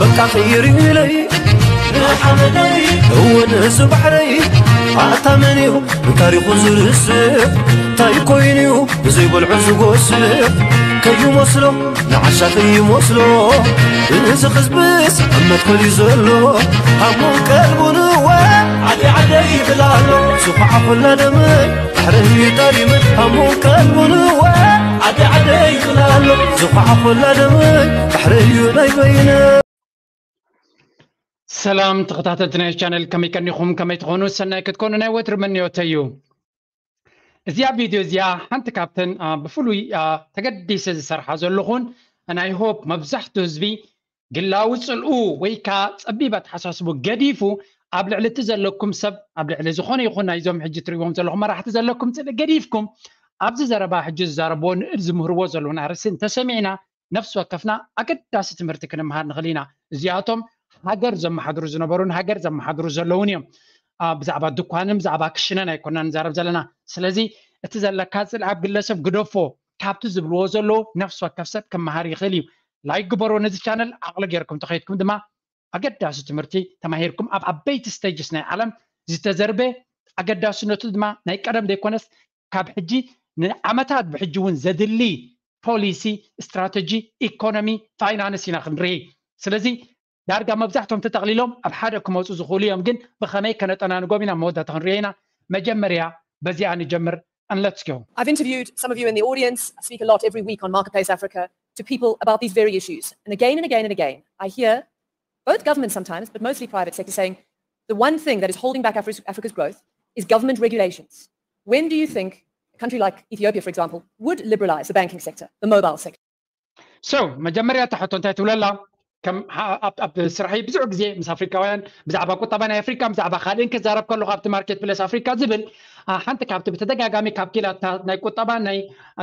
በቃ ቅይር ኢለይ ንሓመደይ እውን እዚ ባሕረይ ኣታ መን እዩ ንታሪኹ ዝርስዕ እንታይ ኮይኑ እዩ ብዘይበልዑ ዝጎስዕ ከይመስሎ ንዓሻ ከይመስሎ እዚ ህዝብስ ኣብ መትከል እዩ ዘሎ ሃሙን ቀልቡን እወ ዓደይ ዓደይ ይብል ኣሎ ዝኹዓ ኩላ ደመይ ባሕረይ እዩ ጠሊመ ሃሙን ቀልቡን እወ ዓደይ ዓደይ ይብል ኣሎ ዝኹዓ ኩላ ደመይ ባሕረይ እዩ ናይ በይነ ሰላም ተኸታተልቲ ናይ ቻነል ከመይ ቀኒኹም ከመይ ትኾኑ ሰናይ ክትኮኑ ናይ ወትሪ ምንዮተይ እዩ። እዚኣ ቪድዮ እዚኣ ሓንቲ ካብተን ብፍሉይ ተገዲሰ ዝሰርሓ ዘለኹን ናይ ሆፕ መብዛሕትኡ ህዝቢ ግላዊ ፅልኡ ወይ ከዓ ፀቢብ ኣተሓሳስቡ ገዲፉ ኣብ ልዕሊ እቲ ዘለኩም ሰብ ኣብ ልዕሊ ዝኾነ ይኹን ናይዞም ሕጂ ትሪእዎም ዘለኹም መራሕቲ ዘለኩም ፅልኢ ገዲፍኩም ኣብዚ ዘረባ ሕጂ ዝዛረብዎ ንእል ዝምህርዎ ዘለውን ኣርእስቲ እንተሰሚዕና ነፍሲ ወከፍና ኣገዳሲ ትምህርቲ ክንምሃር ንኽእል ኢና። እዚኣቶም ሃገር ዘመሓድሩ ዝነበሩን ሃገር ዘመሓድሩ ዘለውን እዮም። ብዛዕባ ድኳንን ብዛዕባ ክሽነን ኣይኮና ንዛረብ ዘለና። ስለዚ እቲ ዘለካ ፅልኢ ኣብ ግለሰብ ግደፎ፣ ካብቲ ዝብልዎ ዘለዉ ነፍሲ ወከፍ ሰብ ክመሃር ይኽእል እዩ። ላይክ ግበርዎ ነዚ ቻነል፣ ዓቕሊ ጌርኩም ተኸይድኩም ድማ ኣገዳሲ ትምህርቲ ተማሂርኩም ኣብ ዓበይቲ ስቴጅስ ናይ ዓለም ዝተዘርበ ኣገዳስነቱ ድማ ናይ ቀደም ዘይኮነስ ካብ ሕጂ ንዓመታት ብሕጂ እውን ዘድሊ ፖሊሲ፣ ስትራተጂ፣ ኢኮኖሚ፣ ፋይናንስ ኢና ክንርኢ። ስለዚ ዳርጋ መብዛሕቶም ተጠቕሊሎም ኣብ ሓደ ክመፁ ዝኽእሉ እዮም፣ ግን ብኸመይ ከነጠናንጎም ኢና መወዳእታ ክንሪኦ ኢና። መጀመርያ በዚኣ ንጀምር። And let's go. I've interviewed some of you in the audience. I speak a lot every week on Marketplace Africa to people about these very issues. And again and again and again, I hear both governments sometimes, but mostly private sector saying the one thing that is holding back Africa's, Africa's growth is government regulations. When do you think a country like Ethiopia, for example, would liberalize the banking sector, the mobile sector? So መጀመርያ እታ ሕቶ እንታይ ትብለላ? ከም ኣብ ስራሐይ ብዙሕ ግዜ ምስ ኣፍሪካውያን ብዛዕባ ቁጠባ ናይ ኣፍሪካ ብዛዕባ ካልእን ክዛረብ ከለኹ ኣብቲ ማርኬት ፕለስ ኣፍሪካ ዝብል ሓንቲ ካብቲ ብተደጋጋሚ ካብ ኪላታ ናይ ቁጠባ ናይ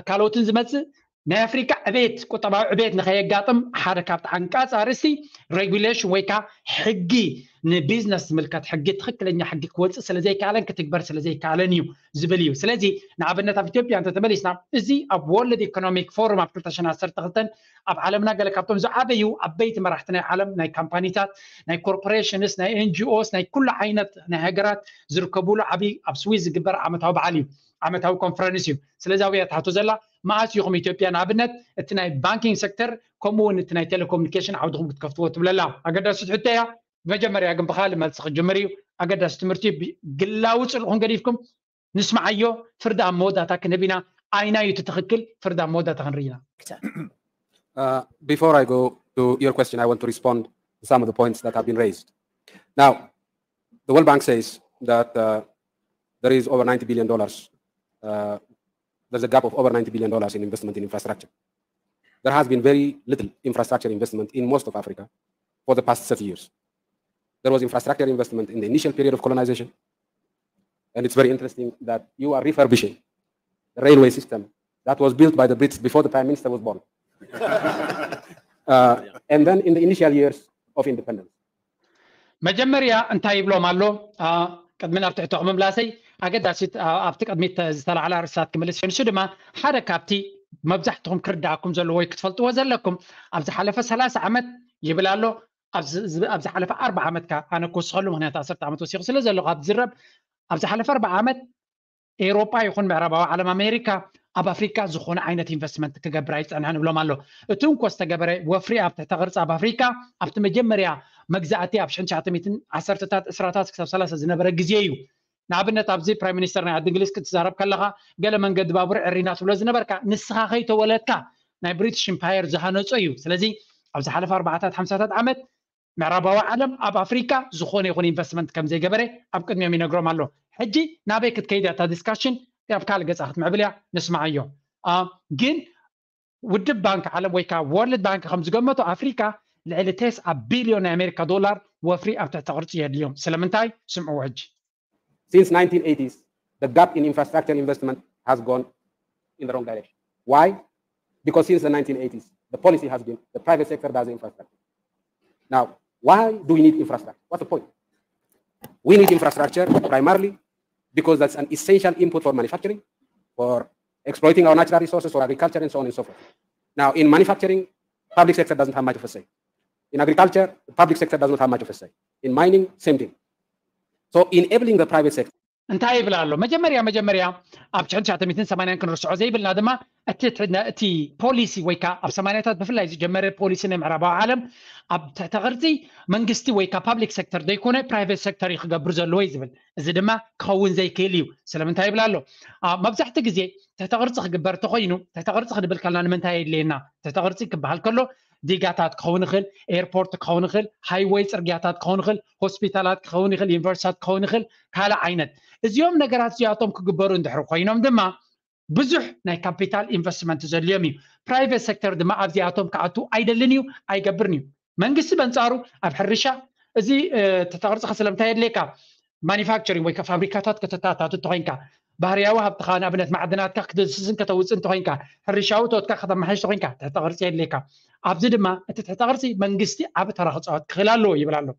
ካልኦትን ዝመፅእ ናይ ኣፍሪካ ዕቤት ቁጠባዊ ዕቤት ንኸየጋጥም ሓደ ካብቲ ዓንቃፂ ኣርእስቲ ሬጉሌሽን ወይ ከዓ ሕጊ ንቢዝነስ ዝምልከት ሕጊ ትኽክለኛ ሕጊ ክወፅእ ስለዘይከኣለን ክትግበር ስለዘይከኣለን እዩ ዝብል እዩ። ስለዚ ንኣብነት ኣብ ኢትዮጵያ እንተተመሊስና እዚ ኣብ ወርልድ ኢኮኖሚክ ፎረም ኣብ ክልተ ሽሕን ዓሰርተ ክልተን ኣብ ዓለምና ገለ ካብቶም ዝዓበዩ ዓበይቲ መራሕቲ ናይ ዓለም ናይ ካምፓኒታት ናይ ኮርፖሬሽንስ ናይ ኤንጂኦስ ናይ ኩሉ ዓይነት ናይ ሃገራት ዝርከብሉ ዓብዪ ኣብ ስዊዝ ዝግበር ዓመታዊ በዓል እዩ። ዓመታዊ ኮንፈረንስ እዩ። ስለዚ ኣብያ ትሓቶ ዘላ መዓስ ኢኹም ኢትዮጵያ ንኣብነት እቲ ናይ ባንኪንግ ሴክተር ከምኡ እውን እቲ ናይ ቴሌኮሙኒኬሽን ዓውድኹም ክትከፍትዎ ትብለላ ኣገዳሲት ሕቶ እያ። መጀመርያ ግን ብካልእ መልሲ ክጅምር እዩ። ኣገዳሲ ትምህርቲ ግላዊ ፅልእኹም ገዲፍኩም ንስምዓዮ። ፍርዲ ኣብ መወዳእታ ክንህብ ኢና። ኣይናዩ እቲ ትኽክል ፍርዲ ኣብ መወዳእታ ክንርኢ ኢና። Uh, before I go to your question, I want to respond to some of the points that have been raised. Now, the World Bank says that uh, there is over ninety billion dollars. Uh, there's a gap of over ninety billion dollars in investment in infrastructure. There has been very little infrastructure investment in most of Africa for the past thirty years. There was infrastructure investment in the initial period of colonization, and it's very interesting that you are refurbishing the railway system that was built by the Brits before the Prime Minister was born. Uh, and then in the initial years of independence. መጀመርያ እንታይ ይብሎም ኣሎ? ቅድሚ ናብ ትሕቶ ክምምላሰይ ኣገዳሲት ኣብቲ ቅድሚት ዝተላዕላ ርእስታት ክምልስ ንሱ ድማ ሓደ ካብቲ መብዛሕትኹም ክርዳእኩም ዘለዎ ወይ ክትፈልጥዎ ዘለኩም ኣብ ዝሓለፈ ሰላሳ ዓመት ይብል ኣሎ። ኣብ ዝሓለፈ ኣርባ ዓመት ከ ኣነ ክወስኸሉ ምክንያት ዓሰርተ ዓመት ወሲኹ ስለ ዘለኹ ኣብ ዝረብ ኣብ ዝሓለፈ ኣርባ ዓመት ኤውሮጳ ይኹን ምዕራባዊ ዓለም ኣሜሪካ ኣብ ኣፍሪካ ዝኾነ ዓይነት ኢንቨስትመንት ክገብር ኣይፀንሐን ይብሎም ኣሎ። እቲ እንኮ ዝተገበረ ወፍሪ ኣብ ትሕተ ቅርፂ ኣብ ኣፍሪካ ኣብቲ መጀመርያ መግዛእቲ ኣብ ሽሕን ትሽዓተ ሚእትን ዓሰርተታት እስራታት ክሳብ ሰላሳ ዝነበረ ግዜ እዩ። ንኣብነት ኣብዚ ፕራይም ሚኒስተር ናይ ዓዲ እንግሊዝ ክትዛረብ ከለኻ ገለ መንገዲ ባቡር ዕሪና ትብሎ ዝነበርካ ንስኻ ከይተወለድካ ናይ ብሪቲሽ ኢምፓየር ዝሃነጾ እዩ። ስለዚ ኣብ ዝሓለፈ ኣርባዓታት ሓምሳታት ዓመት ምዕራባዊ ዓለም ኣብ ኣፍሪካ ዝኾነ ይኹን ኢንቨስትመንት ከም ዘይገበረ ኣብ ቅድሚኦም ይነግሮም ኣሎ። ሕጂ ናበይ ክትከይድ እያ እታ ዲስካሽን? ኣብ ካልእ ገፃ ክትምዕብል እያ። ንስማዓዮ። ግን ውድብ ባንክ ዓለም ወይ ከዓ ወርልድ ባንክ ከም ዝገመቶ ኣፍሪካ ልዕሊ ተስዓ ቢልዮን ናይ ኣሜሪካ ዶላር ወፍሪ ኣብ ትሕቲ ቅርፂ የድልዮም። ስለምንታይ? ስምዕዎ ሕጂ። Since nineteen eighties, the gap in infrastructure investment has gone in the wrong direction. Why? Because since the nineteen eighties, the policy has been the private sector does the infrastructure. Now, why do we need infrastructure? What's the point? We need infrastructure primarily because that's an essential input for manufacturing, for exploiting our natural resources, for agriculture, and so on and so forth. Now, in manufacturing, public sector doesn't have much of a say. In agriculture, the public sector does not have much of a say. In mining, same thing. So enabling the private sector. እንታይ ይብል ኣሎ? መጀመርያ መጀመርያ ኣብ ሽሕን ትሽዓተ ሚእትን ሰማንያን ክንርስዖ ዘይብልና ድማ እቲ እቲ ፖሊሲ ወይ ከዓ ኣብ ሰማንያታት ብፍላይ ዝጀመረ ፖሊሲ ናይ ምዕራባዊ ዓለም ኣብ ትሕተ ቅርፂ መንግስቲ ወይ ከዓ ፓብሊክ ሴክተር ዘይኮነ ፕራይቬት ሴክተር እዩ ክገብር ዘለዎ እዩ ዝብል። እዚ ድማ ክኸውን ዘይክእል እዩ። ስለምንታይ ይብል ኣሎ? መብዛሕትኡ ግዜ ትሕተ ቅርፂ ክግበር እንተኮይኑ ትሕተ ቅርፂ ክንብል ከልና ንምንታይ የድልየና? ትሕተ ቅርፂ ክበሃል ከሎ ዲጋታት ክኸውን ይኽእል፣ ኤርፖርት ክኸውን ይኽእል፣ ሃይወይ ፅርግያታት ክኸውን ይኽእል፣ ሆስፒታላት ክኸውን ይኽእል፣ ዩኒቨርሲታት ክኸውን ይኽእል፣ ካልእ ዓይነት። እዚኦም ነገራት እዚኣቶም ክግበሩ እንድሕር ኮይኖም ድማ ብዙሕ ናይ ካፒታል ኢንቨስትመንት ዘድልዮም እዩ። ፕራይቬት ሴክተር ድማ ኣብዚኣቶም ክኣቱ ኣይደልን እዩ፣ ኣይገብርን እዩ። መንግስቲ በንፃሩ ኣብ ሕርሻ እዚ ተተቅርፂ ከስለምታይ የድልየካ ማኒፋክቸሪንግ ወይ ፋብሪካታት ከተታታት እንተኮይንካ ባህርያዊ ሃብትኻ ንኣብነት ማዕድናትካ ክትስስን ከተውፅእ እንተኮይንካ ሕርሻዊ ቶትካ ከተመሓሽ ተኮይንካ ትሕተ ቅርፂ የድልየካ። ኣብዚ ድማ እቲ ትሕተ ቅርፂ መንግስቲ ዓብ ተራ ክፃወት ክኽእል ኣለዎ ይብል ኣሎ።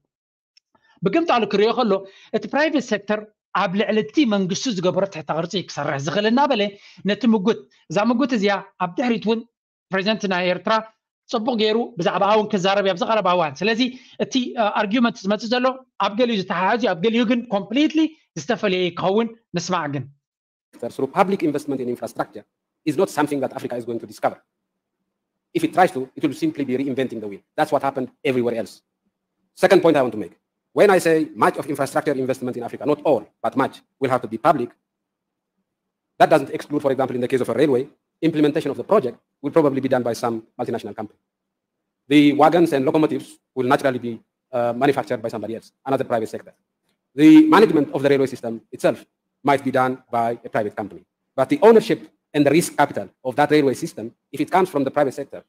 ብግምጣሉ ክሪኦ ከሎ እቲ ፕራይቬት ሴክተር ኣብ ልዕሊ እቲ መንግስቱ ዝገበሮ ትሕተ ቅርፂ ክሰርሕ ዝኽእል እናበለ ነቲ ምጉት እዛ ምጉት እዚኣ ኣብ ድሕሪት እውን ፕሬዚደንት ናይ ኤርትራ ፅቡቅ ገይሩ ብዛዕባ እውን ክዛረብ ኣብዚ ቀረባ እዋን። ስለዚ እቲ ኣርጊመንት ዝመፅእ ዘሎ ኣብ ገሊኡ ዝተሓሓዝ እዩ፣ ኣብ ገሊኡ ግን ኮምፕሊትሊ ዝተፈለየ ክኸውን ንስማዕ ግን through public investment in infrastructure is not something that Africa is going to discover. If it tries to, it will simply be reinventing the wheel. That's what happened everywhere else. Second point I want to make. When I say much of infrastructure investment in Africa, not all, but much, will have to be public, that doesn't exclude, for example, in the case of a railway, implementation of the project will probably be done by some multinational company. The wagons and locomotives will naturally be uh, manufactured by somebody else, another private sector. The management of the railway system itself might be done by a private company. But the ownership and the risk capital of that railway system, if it comes from the private sector,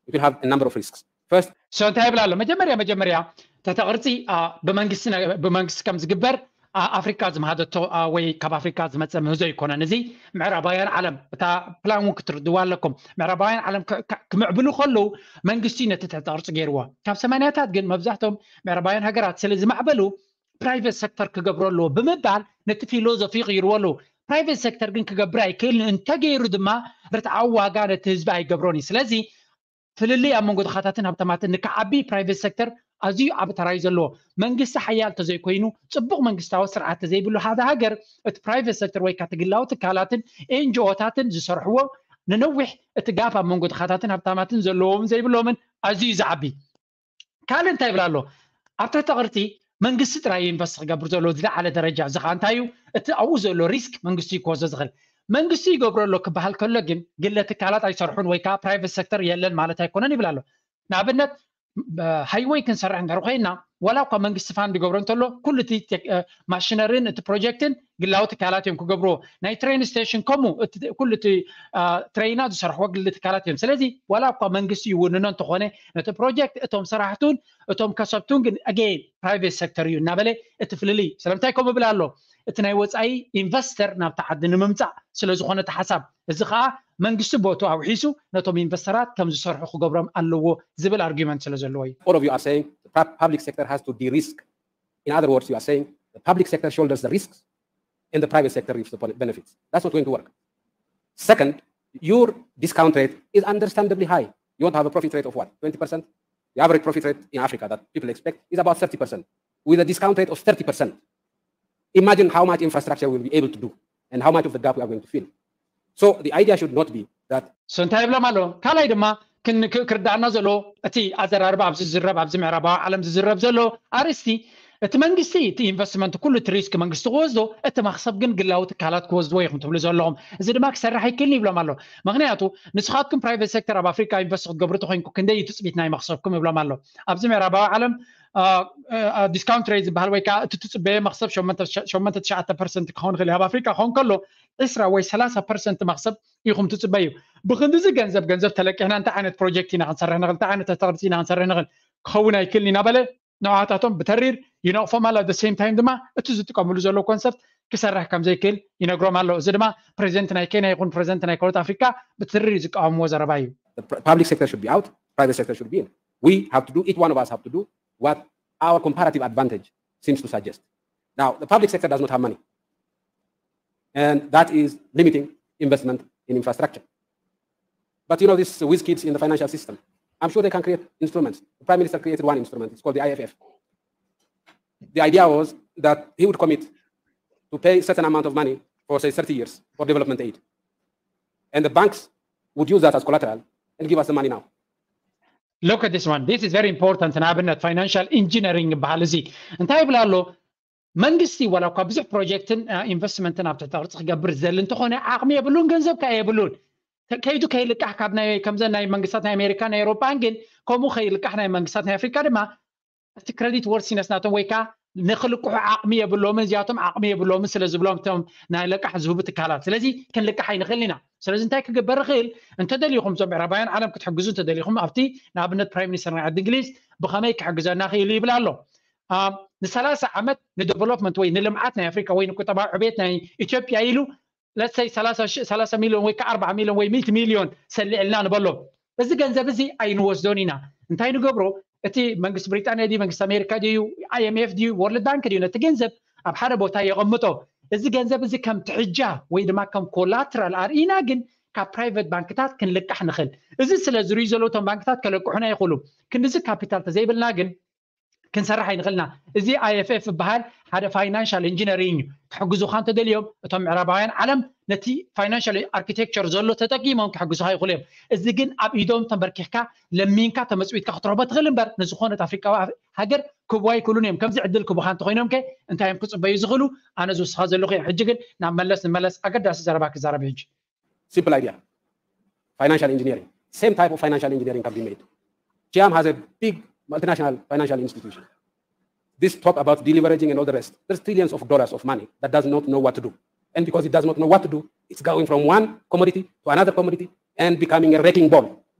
it will have a number of risks. First, so እንታይ ይብል ኣሎ? መጀመርያ መጀመርያ ትሕተ ቅርፂ ብመንግስቲ ከም ዝግበር ኣፍሪካ ዝመሃዘቶ ወይ ካብ ኣፍሪካ ዝመፀ ምህዞ ኣይኮነን። እዚ ምዕራባውያን ዓለም እታ ፕላን እውን ክትርድዋ ኣለኩም። ምዕራባውያን ዓለም ክምዕብሉ ከለዉ መንግስቲ ነቲ ትሕተ ቅርፂ ገይርዎ። ካብ ሰማንያታት ግን መብዛሕትኦም ምዕራባውያን ሃገራት ስለ ዝማዕበሉ ፕራይቬት ሴክተር ክገብሮ ኣለዎ ብምባል ነቲ ፊሎዞፊ ይቕይርዎ ኣለዉ። ፕራይቬት ሴክተር ግን ክገብር ኣይክእልን፣ እንተገይሩ ድማ ርትዓዊ ዋጋ ነቲ ህዝቢ ኣይገብሮን እዩ። ስለዚ ፍልልይ ኣብ መንጎ ድኻታትን ሃብታማትን ንክዓቢ ፕራይቬት ሴክተር ኣዝዩ ዓቢ ተራ እዩ ዘለዎ። መንግስቲ ሓያል ተዘይኮይኑ፣ ጽቡቕ መንግስታዊ ስርዓት ተዘይብሉ ሓደ ሃገር እቲ ፕራይቬት ሴክተር ወይ ከኣ እቲ ግላዊ ትካላትን ኤንጂኦታትን ዝሰርሕዎ ንነዊሕ እቲ ጋፕ ኣብ መንጎ ድኻታትን ሃብታማትን ዘለዎምን ዘይብሎምን ኣዝዩ እዩ ዝዓቢ። ካልእ እንታይ ይብል ኣሎ? ኣብ ትሕተ ቅርጺ መንግስቲ ጥራይ ኢንቨስት ክገብር ዘለዎ ዝለዓለ ደረጃ እዚ ከዓ እንታይ እዩ? እቲ ኣብኡ ዘሎ ሪስክ መንግስቲ እዩ ክወስዶ ዝኽእል። መንግስቲ ይገብሮ ኣሎ ክበሃል ከሎ ግን ግለ ትካላት ኣይሰርሑን ወይ ከዓ ፕራይቬት ሴክተር የለን ማለት ኣይኮነን ይብል ኣሎ። ንኣብነት ሃይወይ ክንሰርሕ እንድሕር ኮይና ዋላ እኳ መንግስቲ ፋንድ ይገብሮ እንተሎ ኩሉ እቲ ማሽነሪን እቲ ፕሮጀክትን ግላዊ ትካላት እዮም ክገብርዎ። ናይ ትሬን ስቴሽን ከምኡ ኩሉ እቲ ትሬናት ዝሰርሕዎ ግሊ ትካላት እዮም። ስለዚ ዋላ እኳ መንግስቲ ይውንኖ እንተኾነ ነቲ ፕሮጀክት እቶም ሰራሕቱን እቶም ከሰብቱን ግን ኣገይን ፕራይቬት ሴክተር እዩ እናበለ እቲ ፍልልይ ስለምንታይ ከምኡ ይብል ኣሎ? እቲ ናይ ወፃኢ ኢንቨስተር ናብቲ ዓዲ ንምምፃእ ስለዝኾነ እቲ ሓሳብ እዚ ከዓ መንግስቲ ቦቱ ኣውሒሱ ነቶም ኢንቨስተራት ከም ዝሰርሑ ክገብሮም ኣለዎ ዝብል ኣርጊመንት ስለ ዘለዎ እዩ። All of you are saying the public sector has to de-risk. In other words, you are saying the public sector shoulders the risks and the private sector reaps the benefits. That's not going to work. Second, your discount rate is understandably high. You want to have a profit rate of what? twenty percent? The average profit rate in Africa that people expect is about thirty percent. With a discount rate of thirty percent, imagine how much infrastructure we'll be able to do and how much of the gap we are going to fill. So the idea should not be that. So እንታይ ይብሎም ኣሎ? ካልኣይ ድማ ክርዳእና ዘሎ እቲ ኣዘራርባ ኣብዚ ዝዝረብ ኣብዚ ምዕራባዊ ዓለም ዝዝረብ ዘሎ ኣርእስቲ እቲ መንግስቲ እቲ ኢንቨስትመንት ኩሉ እቲ ሪስክ መንግስቲ ክወስዶ እቲ መክሰብ ግን ግላዊ ትካላት ክወስድዎ ኢኹም ትብሉ ዘለኹም። እዚ ድማ ክሰርሕ ኣይክእልን ይብሎም ኣሎ። ምክንያቱ ንስኻትኩም ፕራይቬት ሴክተር ኣብ ኣፍሪካ ኢንቨስት ክትገብሩ ተኮይንኩ ክንደይ እዩ ትፅቢት ናይ መክሰብኩም ይብሎም ኣሎ። ኣብዚ ምዕራባዊ ዓለም ዲስካውንት ሬት ዝበሃል ወይ ከዓ እቲ ትፅበየ መክሰብ ሸሞንተ ትሽዓተ ፐርሰንት ክኸውን ይኽእል ኣብ ኣፍሪካ ክኸውን ከሎ ዕስራ ወይ ሰላሳ ፐርሰንት መክሰብ ኢኹም ትፅበዩ። ብክንድዚ ገንዘብ ገንዘብ ተለቂሕና እንታይ ዓይነት ፕሮጀክት ኢና ክንሰርሕ ንኽእል እንታይ ዓይነት ተተቅርፂ ኢና ክንሰርሕ ንኽእል ክኸውን ኣይክእልን ኢና በለ ንዋሃታቶም ብተሪር ይነቕፎም ኣሎ። The same time ድማ እቲ ዝጥቀምሉ ዘለዉ ኮንሰፕት ክሰርሕ ከም ዘይክእል ይነግሮም ኣሎ። እዚ ድማ ፕሬዚደንት ናይ ኬንያ ይኹን ፕሬዚደንት ናይ ካልኦት ኣፍሪካ ብትሪር ዝቃወምዎ ዘረባ እዩ። Public sector should be out, private sector should be in. We have to do, each one of us have to do what our comparative advantage seems to suggest. Now, the public sector does not have money, and that is limiting investment in infrastructure. But you know, these whiz kids in the financial system I'm sure they can create instruments. The prime minister created one instrument. It's called the I F F. The idea was that he would commit to pay certain amount of money for, say, thirty years for development aid. And the banks would use that as collateral and give us the money now. Look at this one. This is very important. ንኣብነት financial engineering ይበሃል። እዚ እንታይ ይብል ኣሎ? መንግስቲ ዋላ እኳ ብዙሕ ፕሮጀክትን ኢንቨስትመንትን ኣብ ትሕቲ ቅርፂ ክገብር ዝደሊ እንተኾነ ዓቕሚ የብሉን፣ ገንዘብ ከኣ የብሉን። ከይዱ ከይልቃሕ ካብ ናይ ከምዘ ናይ መንግስታት ናይ ኣሜሪካ ናይ ኤውሮጳን ግን ከምኡ ከይልቃሕ ናይ መንግስታት ናይ ኣፍሪካ ድማ እቲ credit worthiness ናቶም ወይ ከዓ ንክልቅሑ ዓቕሚ የብሎምን፣ እዚኣቶም ዓቕሚ የብሎምን ስለ ዝብሎም እቶም ናይ ለቃሕ ዝህቡ ትካላት። ስለዚ ክንልቃሕ ኣይንኽእል ኢና። ስለዚ እንታይ ክግበር ይኽእል? እንተደሊኹም እዞም ምዕራባውያን ዓለም ክትሕግዙ እንተደሊኹም ኣብቲ ንኣብነት ፕራይም ሚኒስተር ናይ ዓዲ እንግሊዝ ብኸመይ ክሕግዘና ክኢሉ ይብል ኣሎ። ንሰላሳ ዓመት ንደቨሎፕመንት ወይ ንልምዓት ናይ ኣፍሪካ ወይ ንቁጠባዊ ዕቤት ናይ ኢትዮጵያ ኢሉ let's say ሰላሳ ሚልዮን ወይ ከዓ ኣርባዓ ሚልዮን ወይ ሚእቲ ሚልዮን ሰሊዕልና ንበሎም። እዚ ገንዘብ እዚ ኣይንወስዶን ኢና። እንታይ ንገብሮ? እቲ መንግስቲ ብሪጣንያ ድዩ መንግስቲ ኣሜሪካ ድዩ ኣይኤምኤፍ ድዩ ወርልድ ባንክ ድዩ ነቲ ገንዘብ ኣብ ሓደ ቦታ የቐምጦ። እዚ ገንዘብ እዚ ከም ትሕጃ ወይ ድማ ከም ኮላትራል ኣርኢና ግን ካብ ፕራይቨት ባንክታት ክንልቃሕ ንኽእል። እዚ ስለ ዝርዩ ዘለዉ እቶም ባንክታት ከለቅሑና ይኽእሉ። ክንድዚ ካፒታል ተዘይብልና ግን ክንሰርሕ ኣይንኽእልና። እዚ ኣይኤፍኤፍ ዝበሃል ሓደ ፋይናንሻል ኢንጂነሪንግ እዩ። ክሕግዙኻ እንተደልዮም እቶም ምዕራባውያን ዓለም ነቲ ፋይናንሻል ኣርኪቴክቸር ዘሎ ተጠቂሞም ክሕግዙኻ ይኽእሉ እዮም። እዚ ግን ኣብ ኢዶም ተንበርኪኽካ ለሚንካ ተመፅዊትካ ክትረኽቦ ትኽእል እምበር ንዝኾነት ኣፍሪቃዊ ሃገር ክህቡ ኣይክእሉን እዮም። ከምዚ ዕድል ክህቡኻ እንተኾይኖም ከ እንታይ እዮም ክፅበዩ ዝኽእሉ? ኣነ ዝውስኻ ዘለኹ እዮም። ሕጂ ግን ናብ መለስ ንመለስ ኣገዳሲ ዘረባ ክዛረብ ሕጂ። Simple idea. Financial engineering. Same type of financial engineering can be made. Chiam has a big multinational financial institution. This talk about deleveraging and all the rest, there's trillions of dollars of money that does not know what to do. And because it does not know what to do, it's going from one commodity to another commodity and becoming a wrecking ball.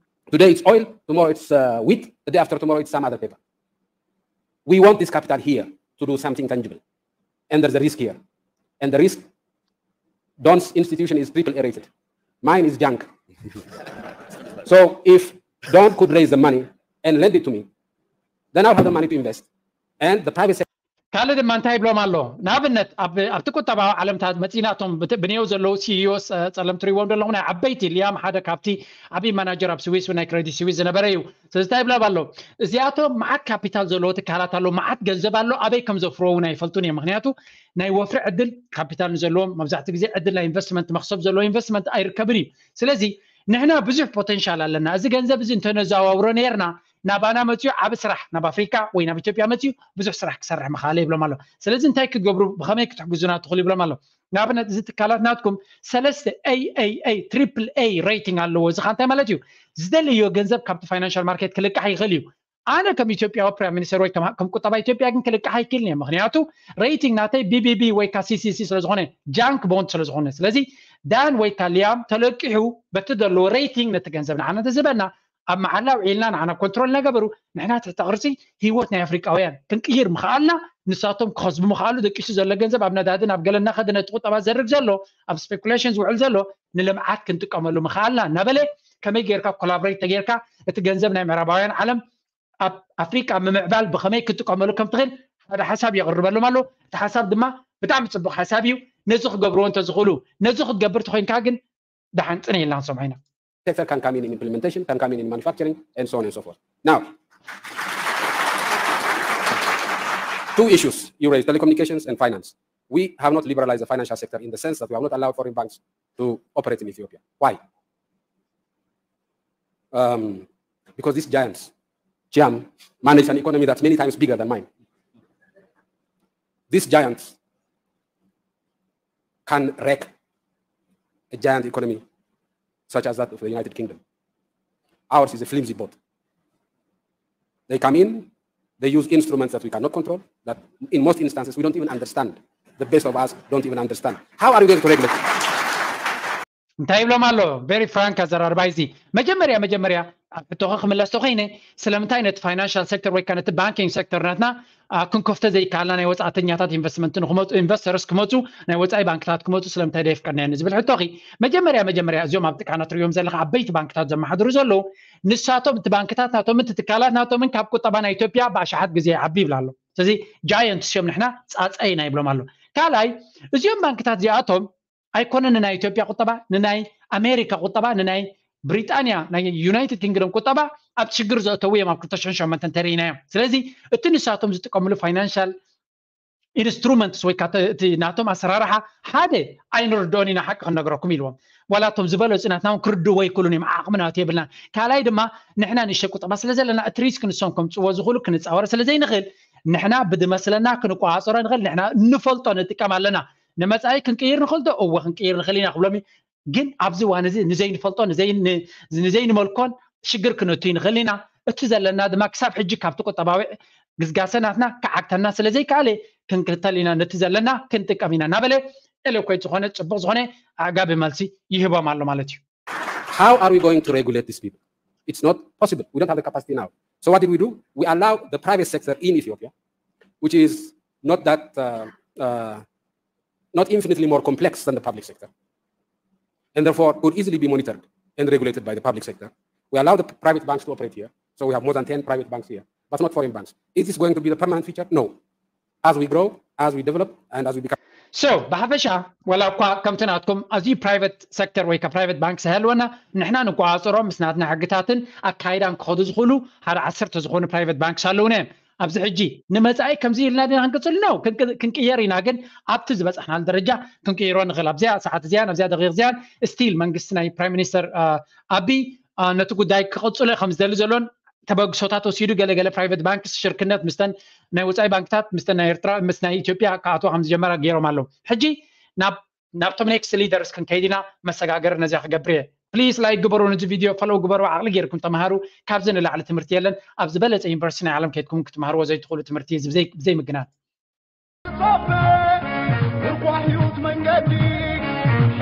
Today it's oil, tomorrow it's uh, wheat, the day after tomorrow it's some other paper. We want this capital here to do something tangible. And there's a risk here. And the risk, Don's institution is triple A rated. Mine is junk. So if Don could raise the money and lend it to me, then I'll have the money to invest. And the private sector ካልእ ድማ እንታይ ይብሎም ኣሎ? ንኣብነት ኣብቲ ቁጠባዊ ዓለምታት መፂና እቶም ብንየው ዘለዉ ሲኢኦስ ጸለምቲ ሪዎም ዘለኹ ናይ ዓበይቲ ሊያም ሓደ ካብቲ ዓብዪ ማናጀር ኣብ ስዊስ ናይ ክሬዲት ስዊስ ዝነበረ እዩ። ስለዚ እንታይ ይብሎም ኣሎ? እዚኣቶም መዓት ካፒታል ዘለዎ ትካላት ኣሎ፣ መዓት ገንዘብ ኣሎ፣ ኣበይ ከም ዘፍርዎ እውን ኣይፈልጡን እዮም። ምክንያቱ ናይ ወፍሪ ዕድል ካፒታል ንዘለዎም መብዛሕትኡ ግዜ ዕድል ናይ ኢንቨስትመንት መክሰብ ዘለዎ ኢንቨስትመንት ኣይርከብን እዩ። ስለዚ ንሕና ብዙሕ ፖቴንሻል ኣለና። እዚ ገንዘብ እዚ እንተነዘዋውሮ ነርና ናባና መፅኡ ዓብ ስራሕ ናብ ኣፍሪካ ወይ ናብ ኢትዮጵያ መፅኡ ብዙሕ ስራሕ ክሰርሕ ምኽኣለ ይብሎም ኣሎ። ስለዚ እንታይ ክትገብሩ ብኸመይ ክትሕግዙና ትኽእሉ ይብሎም ኣሎ። ንኣብነት እዚ ትካላት ናትኩም ሰለስተ ኤ ኤ ኤ ትሪፕል ኤ ሬቲንግ ኣለዎ። እዚ ካ እንታይ ማለት እዩ? ዝደለዮ ገንዘብ ካብቲ ፋይናንሻል ማርኬት ክልቃሕ ይኽእል እዩ። ኣነ ከም ኢትዮጵያዊ ፕራይም ሚኒስተር ወይ ከም ቁጠባ ኢትዮጵያ ግን ክልቃሕ ኣይክእልን እየ። ምክንያቱ ሬቲንግ ናተይ ቢቢቢ ወይ ካ ሲሲሲ ስለዝኾነ ጃንክ ቦንድ ስለዝኾነ። ስለዚ ዳን ወይ ካ ሊያም ተለቂሑ በቲ ዘለዎ ሬቲንግ ነቲ ገንዘብ ንዓና ተዝበና ኣብ መዓላ ውዒልና ንዓና ኮንትሮል እናገበሩ ንሕና ትሕቲ ቅርፂ ህይወት ናይ ኣፍሪቃውያን ክንቅይር ምኽኣልና ንሳቶም ክኸስቡ ምኽኣሉ ደቂሱ ዘሎ ገንዘብ ኣብ ነዳድን ኣብ ገለ እናኸደ ነቲ ቁጠባ ዘርግ ዘሎ ኣብ ስፔኩሌሽን ዝውዕል ዘሎ ንልምዓት ክንጥቀመሉ ምኽኣልና እናበለ ከመይ ጌርካ ኮላብሬት ተጌርካ እቲ ገንዘብ ናይ ምዕራባውያን ዓለም ኣብ ኣፍሪቃ ምምዕባል ብኸመይ ክትጥቀመሉ ከም ትኽእል ሓደ ሓሳብ የቕርበሎም ኣሎ። እቲ ሓሳብ ድማ ብጣዕሚ ፅቡቅ ሓሳብ እዩ። ነዚ ክገብርዎ እንተዝኽእሉ ነዚ ክትገብር ተኮይንካ ግን ደሓን ፅነ ኢልና ክንሰምዖ ኢና። Sector can come in in implementation, can come in in manufacturing, and so on and so forth. Now, two issues you raised, telecommunications and finance. We have not liberalized the financial sector in the sense that we have not allowed foreign banks to operate in Ethiopia. Why? Um, because these giants, Chiam, manage an economy that's many times bigger than mine. These giants can wreck a giant economy such as that of the United Kingdom. Ours is a flimsy boat. They come in, they use instruments that we cannot control, that in most instances we don't even understand. The best of us don't even understand. How are we going to regulate? እንታይ ይብሎም ኣሎ? ቨሪ ፍራንክ ኣዘራርባ እዚ። መጀመርያ መጀመርያ ኣብ ሕቶኸ ክምለስ ተኮይነ ስለምንታይ ነቲ ፋይናንሻል ሴክተር ወይ ከዓ ነቲ ባንኪንግ ሴክተር ናትና ክንከፍቶ ዘይከኣልና ናይ ወፃእተኛታት ኢንቨስትመንት ንክመፁ ኢንቨስተርስ ክመፁ ናይ ወፃኢ ባንክታት ክመፁ ስለምንታይ ደየፍቀድናዮ ንዝብል ሕቶኺ መጀመርያ መጀመርያ እዚኦም ኣብ ጥቃና ትሪኦም ዘለካ ዓበይቲ ባንክታት ዘመሓድሩ ዘለዉ ንሳቶም እቲ ባንክታት ናቶምን እቲ ትካላት ናቶምን ካብ ቁጠባ ናይ ኢትዮጵያ ብኣሽሓት ግዜ ይዓቢ ይብል ኣሎ። ስለዚ ጃየንትስ እዮም ንሕና ፃፀይና ይብሎም ኣሎ። ካልኣይ እዚኦም ባንክታት እዚኣቶም ኣይኮነን ንናይ ኢትዮጵያ ቁጠባ ንናይ ኣሜሪካ ቁጠባ ንናይ ብሪጣንያ ናይ ዩናይትድ ኪንግደም ቁጠባ ኣብ ሽግር ዘእተዉ እዮም ኣብ ክልተ ሽሕን ሸሞንተን ተሪኢናዮም። ስለዚ እቲ ንሳቶም ዝጥቀምሉ ፋይናንሻል ኢንስትሩመንትስ ወይ ከዓ እቲ ናቶም ኣሰራርሓ ሓደ ኣይንርድኦን ኢና፣ ሓቂ ክንነግረኩም ኢልዎም። ዋላ እቶም ዝበለፁ ናትና እውን ክርድእዎ ኣይክእሉን እዮም፣ ዓቕሚ ናቱ የብልና። ካልኣይ ድማ ንሕና ንእሽተይ ቁጠባ ስለ ዘለና እቲ ሪስክ ንሶም ከምፅዎ ዝኽእሉ ክንፃወሮ ስለ ዘይንኽእል ንሕና ብዝመስለና ክንቆፃፀሮ ንኽእል፣ ንሕና እንፈልጦ ንጥቀም ኣለና። ንመፃኢ ክንቅይር ንኽእል ዶ? እወ ክንቅይር ንኽእል ኢና ክብሎም እዩ። ግን ኣብዚ እዋን እዚ ንዘይንፈልጦ ንዘይንመልኮን ሽግር ክንእቱ ንኽእል ኢና። እቲ ዘለና ድማ ክሳብ ሕጂ ካብቲ ቁጠባዊ ግስጋሰ ናትና ክዓግተና ስለ ዘይከኣለ ክንክተል ኢና፣ ነቲ ዘለና ክንጥቀም ኢና እናበለ ኤሎኮይት ዝኾነ ፅቡቕ ዝኾነ ኣዕጋቢ መልሲ ይህቦም ኣሎ ማለት እዩ። How are we going to regulate these people? It's not possible. We don't have the capacity now. So what did we do? We allow the private sector in Ethiopia, which is not that uh, uh, not infinitely more complex than the public sector, and therefore could easily be monitored and regulated by the public sector. We allow the private banks to operate here. So we have more than ten private banks here, but not foreign banks. Is this going to be the permanent feature? No. As we grow, as we develop, and as we become so ብሓፈሻ ዋላ እኳ ከምቲ ናትኩም ኣዝዩ ፕራይቨት ሴክተር ወይ ከ ፕራይቨት ባንክስ ሃልወና ንሕና ንቆፃፀሮም ምስ ናትና ሕግታትን ኣካይዳን ክኸዱ ዝኽእሉ ሓደ ዓሰርተ ዝኾኑ ፕራይቨት ባንክስ ኣለውና እዮም። ኣብዚ ሕጂ ንመፃኢ ከምዚ ኢልና ዲና ክንቅፅል ነው ክንቅየር ኢና፣ ግን ኣብቲ ዝበፃሕናሉ ደረጃ ክንቅይሮ ንኽእል። ኣብዚኣ ሰዓት እዚኣን ኣብዚኣ ደቂቕ እዚኣን ስቲል መንግስቲ ናይ ፕራይም ሚኒስተር ኣቢ ነቲ ጉዳይ ክቕፅሎ ከም ዝደሊ ዘሎን ተበግሶታት ወሲዱ ገለገለ ፕራይቨት ባንክስ ሽርክነት ምስተን ናይ ወፃኢ ባንክታት ምስተን ናይ ኤርትራ ምስ ናይ ኢትዮጵያ ክኣትዋ ከም ዝጀመራ ገይሮም ኣለዉ። ሕጂ ናብ ናብቶም ኔክስት ሊደርስ ክንከይድ ኢና። መሰጋገሪ ነዚኣ ክገብር እየ። ፕሊስ ላይክ ግበሩ፣ ነዚ ቪድዮ ፈሎው ግበሩ፣ ዓቕሊ ጌርኩም ተምሃሩ። ካብዚ ንላዕሊ ትምህርቲ የለን። ኣብ ዝበለፀ ዩኒቨርሲቲ ናይ ዓለም ከይድኩም ክትምሃርዎ ዘይትኽእሉ ትምህርቲ እዩ፣ ብዘይ- ብዘይ ምግናት። ርኳሕ ህይወት መንገዲ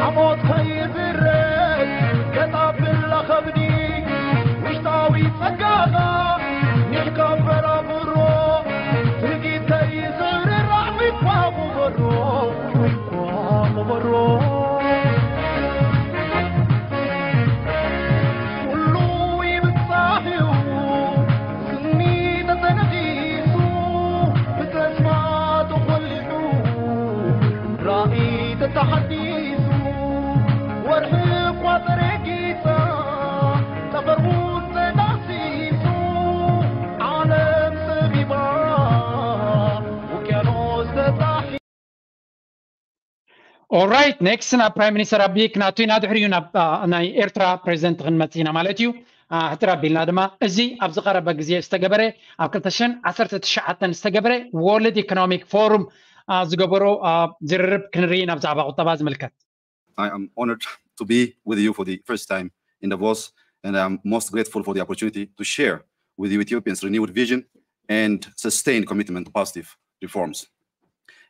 ሓሞት ከይዝረግ ገጣ ብላ ከብዲ ውሽጣዊ ጸጋኻ ኒሕካ በራብሮ ትርጊት ከይዝርራዕ ሚኳ ቁበሮ ሚኳ ቁበሮ ኩሉ ይብጻሕ እዩ ስኒ ተተነኺሱ ብተስፋ ተኾሊሑ ራእይ ተተሓዲሱ ወርሒ እኳ ተረጊጻ ጠፈር እውን ተዳሲሱ ዓለም ጸቢባ ውቅያኖስ ተጣሒ ኦራይት ኔክስት ናብ ፕራይም ሚኒስተር ኣቢይ ክናቱ ኢና፣ ድሕሪኡ ናብ ናይ ኤርትራ ፕሬዚደንት ክንመጽእ ኢና ማለት እዩ። ሕጥር ኣቢልና ድማ እዚ ኣብ ዝቐረበ ግዜ ዝተገበረ ኣብ ክልተ ሽሕን ዓሰርተ ትሽዓተን ዝተገበረ ወርልድ ኢኮኖሚክ ፎሩም ዝገበሮ ዝርርብ ክንርኢ ኢና ብዛዕባ ቁጠባ ዝምልከት። I am honored to be with you for the first time in Davos, and I am most grateful for the opportunity to share with you Ethiopia's renewed vision and sustained commitment to positive reforms.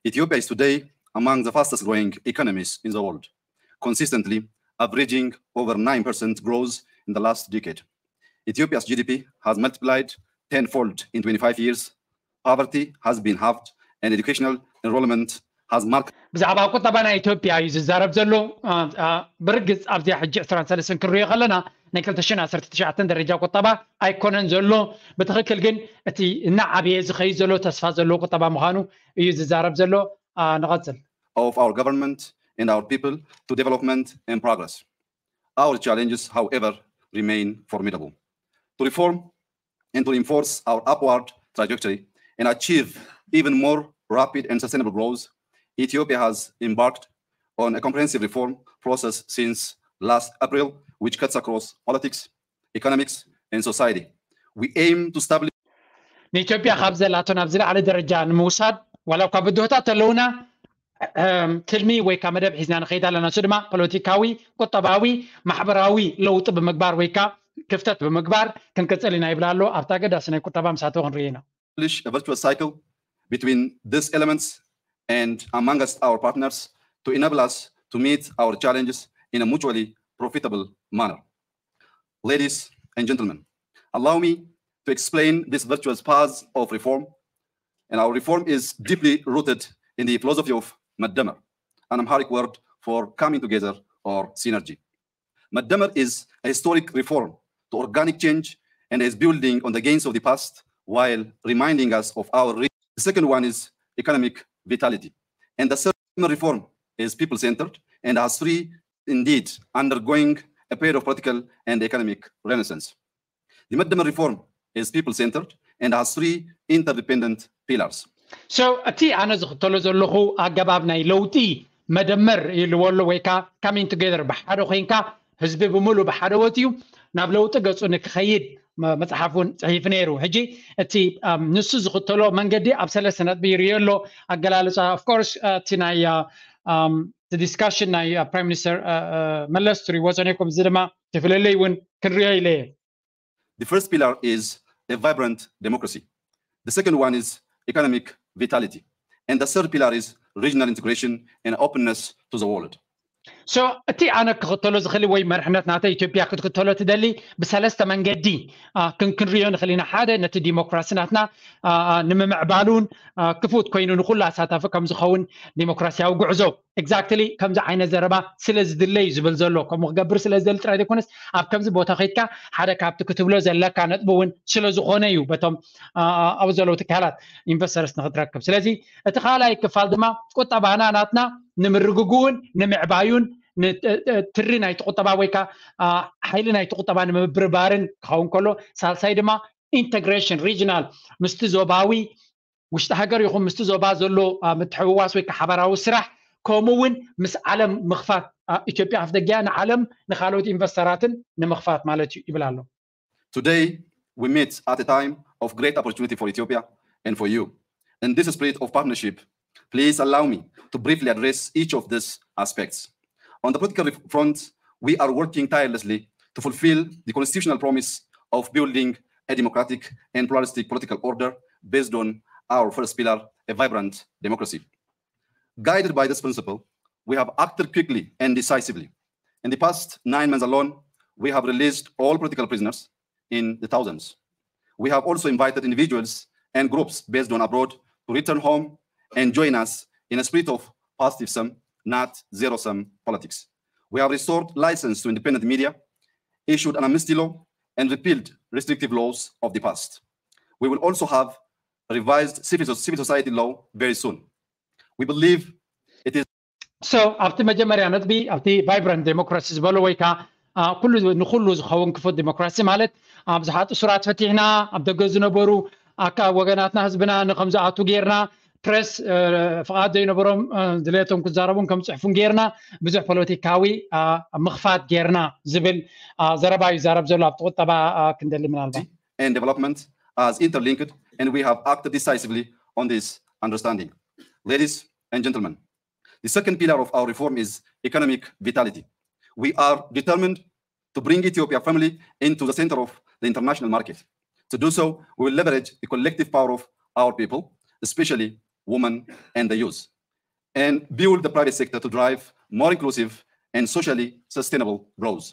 Ethiopia is today among the fastest growing economies in the world, consistently averaging over nine percent growth in the last decade. Ethiopia's G D P has multiplied tenfold in twenty-five years. Poverty has been halved, and educational enrollment has marked ብዛዕባ ቁጠባ ናይ ኢትዮጵያ እዩ ዝዛረብ ዘሎ። ብርግፅ ኣብዚኣ ሕጂ ዕስራን ሰለስተን ክንሪኦ ከለና ናይ ክልተ ሽሕን ዓሰርተ ትሽዓተን ደረጃ ቁጠባ ኣይኮነን ዘሎ። ብትኽክል ግን እቲ እናዓበየ ዝኸይድ ዘሎ ተስፋ ዘለዎ ቁጠባ ምዃኑ እዩ ዝዛረብ ዘሎ። ንቐፅል። of our government and our people to development and progress. Our challenges, however, remain formidable. To reform and to reinforce our upward trajectory and achieve even more rapid and sustainable growth, Ethiopia has embarked on a comprehensive reform process since last April, which cuts across politics, economics, and society. We aim to establish ንኢትዮጵያ ካብ ዘላቶ ናብ ዝለዓለ ደረጃ ንምውሳድ ዋላ እኳ ብድሆታት ኣለውና ትልሚ ወይ ከዓ መደብ ሒዝና ንኸይድ ኣለና። እሱ ድማ ፖለቲካዊ፣ ቁጠባዊ፣ ማሕበራዊ ለውጢ ብምግባር ወይ ከዓ ክፍተት ብምግባር ክንቅፅል ኢና ይብል ኣሎ። ኣብታ ኣገዳሲ ናይ ቁጠባ ምሳቶ ክንርኢ ኢና። establish a virtuous cycle between these elements and amongst our partners to enable us to meet our challenges in a mutually profitable manner. Ladies and gentlemen, allow me to explain this virtuous path of reform. And our reform is deeply rooted in the philosophy of መደመር, an Amharic word for coming together or synergy. መደመር is a historic reform to organic change and is building on the gains of the past while reminding us of our rich. The second one is economic vitality. And the third reform is people centered and has three indeed undergoing a period of political and economic renaissance. The Madamar reform is people-centered and has three interdependent pillars. So እቲ ኣነ ዝኽተሎ ዘለኹ ኣገባብ ናይ ለውጢ መደመር ኢልዎ ኣሎ ወይ ከዓ coming together፣ ብሓደ ኮይንካ ህዝቢ ብምሉ ብሓደ ወፂኡ ናብ ለውጢ ገፁ ንክኸይድ መፅሓፍ እውን ፅሒፉ ነይሩ። ሕጂ እቲ ንሱ ዝኽተሎ መንገዲ ኣብ ሰለስተ ነጥቢ ይርዮ ኣሎ ኣገላልፃ። Of course እቲ ናይ discussion ናይ Prime Minister መለስ ትሪእዎ ፀኒሕኩም፣ እዚ ድማ ተፍለለይ እውን ክንሪኦ ኢለ እየ። The first pillar is a vibrant democracy. The second one is economic vitality. And the third pillar is regional integration and openness to the world. So እቲ ኣነ ክኽተሎ ዝኽእል ወይ መርሕነት ናተ ኢትዮጵያ ክትክተሎ ትደሊ ብሰለስተ መንገዲ ክንክንሪዮ ንኽእል ኢና። ሓደ ነቲ ዲሞክራሲ ናትና ንምምዕባሉን ክፉት ኮይኑ ንኩሉ ኣሳታፊ ከም ዝኸውን ዲሞክራሲያዊ ጉዕዞ። Exactly ከምዚ ዓይነት ዘረባ ስለ ዝድለ እዩ ዝብል ዘሎ። ከምኡ ክገብር ስለ ዝደሊ ጥራይ ዘይኮነስ ኣብ ከምዚ ቦታ ከይድካ ሓደ ካብቲ ክትብሎ ዘለካ ነጥቢ እውን ስለ ዝኾነ እዩ በቶም ኣብ ዘለዉ ትካላት ኢንቨስተርስ ንክትረክብ። ስለዚ እቲ ካልኣይ ክፋል ድማ ቁጠባና ናትና ንምርግግኡን ንምዕባዩን ትሪ ናይቲ ቁጠባ ወይ ከዓ ሓይሊ ናይቲ ቁጠባ ንምብርባርን ክኸውን ከሎ፣ ሳልሳይ ድማ ኢንተግሬሽን ሪጅናል ምስቲ ዞባዊ ውሽጢ ሃገር ይኹን ምስቲ ዞባ ዘሎ ምትሕውዋስ ወይ ሓበራዊ ስራሕ ከምኡ እውን ምስ ዓለም ምኽፋት ኢትዮጵያ ኣፍ ደጊያ ንዓለም ንካልኦት ኢንቨስተራትን ንምኽፋት ማለት እዩ ይብል ኣሎ። Today we meet at a time of great opportunity for Ethiopia and for you. In this spirit of partnership, please allow me to briefly address each of these aspects. On the political front, we are working tirelessly to fulfill the constitutional promise of building a democratic and pluralistic political order based on our first pillar, a vibrant democracy. Guided by this principle, we have acted quickly and decisively. In the past nine months alone, we have released all political prisoners in the thousands. We have also invited individuals and groups based on abroad to return home and join us in a spirit of positive sum, not zero sum politics. We have restored license to independent media, issued an amnesty law, and repealed restrictive laws of the past. We will also have revised civil, civil society law very soon. We believe it is So ኣብቲ መጀመርያ ነጥቢ ኣብቲ ቫይብራንት ዴሞክራሲ ዝበሎ ወይ ከዓ ኩሉ ንኩሉ ዝኸውን ክፉት ዴሞክራሲ ማለት ብዙሓት እሱራት ፈቲሕና፣ ኣብ ደገ ዝነበሩ ኣካ ወገናትና ህዝብና ንከም ዝኣቱ ጌርና፣ ፕሬስ ፍቓድ ዘይነበሮም ድሌቶም ክዛረቡን ከም ፅሕፉን ጌርና፣ ብዙሕ ፖለቲካዊ ምኽፋት ጌርና ዝብል ዘረባ እዩ ይዛረብ ዘሎ። ኣብቲ ቁጠባ ክንደሊ ምናልባት and development as interlinked, and we have acted decisively on this understanding. Ladies and gentlemen, the second pillar of our reform is economic vitality. We are determined to bring Ethiopia firmly into the center of the international market. To do so, we will leverage the collective power of our people, especially women and the youth, and build the private sector to drive more inclusive and socially sustainable growth.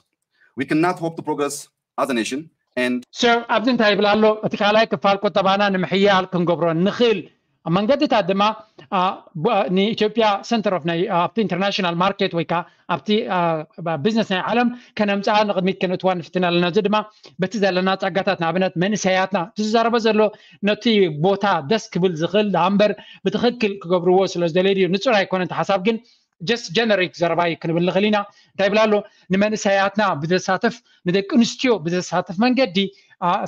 We cannot hope to progress as a nation and So ኣብዚ እንታይ ይብል ኣሎ? እቲ ካልኣይ ክፋል ቁጠባና ንምሕያል ክንገብሮ ንኽእል መንገድታት ድማ ንኢትዮጵያ ሰንተር ኦፍ ናይ ኣብቲ ኢንተርናሽናል ማርኬት ወይ ከዓ ኣብቲ ቢዝነስ ናይ ዓለም ከነምፅኣ ንቅድሚት ከነእትዋ ንፍትን ኣለና። እዚ ድማ በቲ ዘለና ፀጋታት ንኣብነት መንእሰያትና እቲ ዝዛረበ ዘሎ ነቲ ቦታ ደስ ክብል ዝኽእል ዳኣ እምበር ብትኽክል ክገብርዎ ስለ ዝደለዩ ድዩ ንፁር ኣይኮነን። እቲ ሓሳብ ግን just generic ዘረባ እዩ ክንብል ንኽእል ኢና። እንታይ ይብል ኣሎ? ንመንእሰያትና ብዘሳትፍ ንደቂ ኣንስትዮ ብዘሳትፍ መንገዲ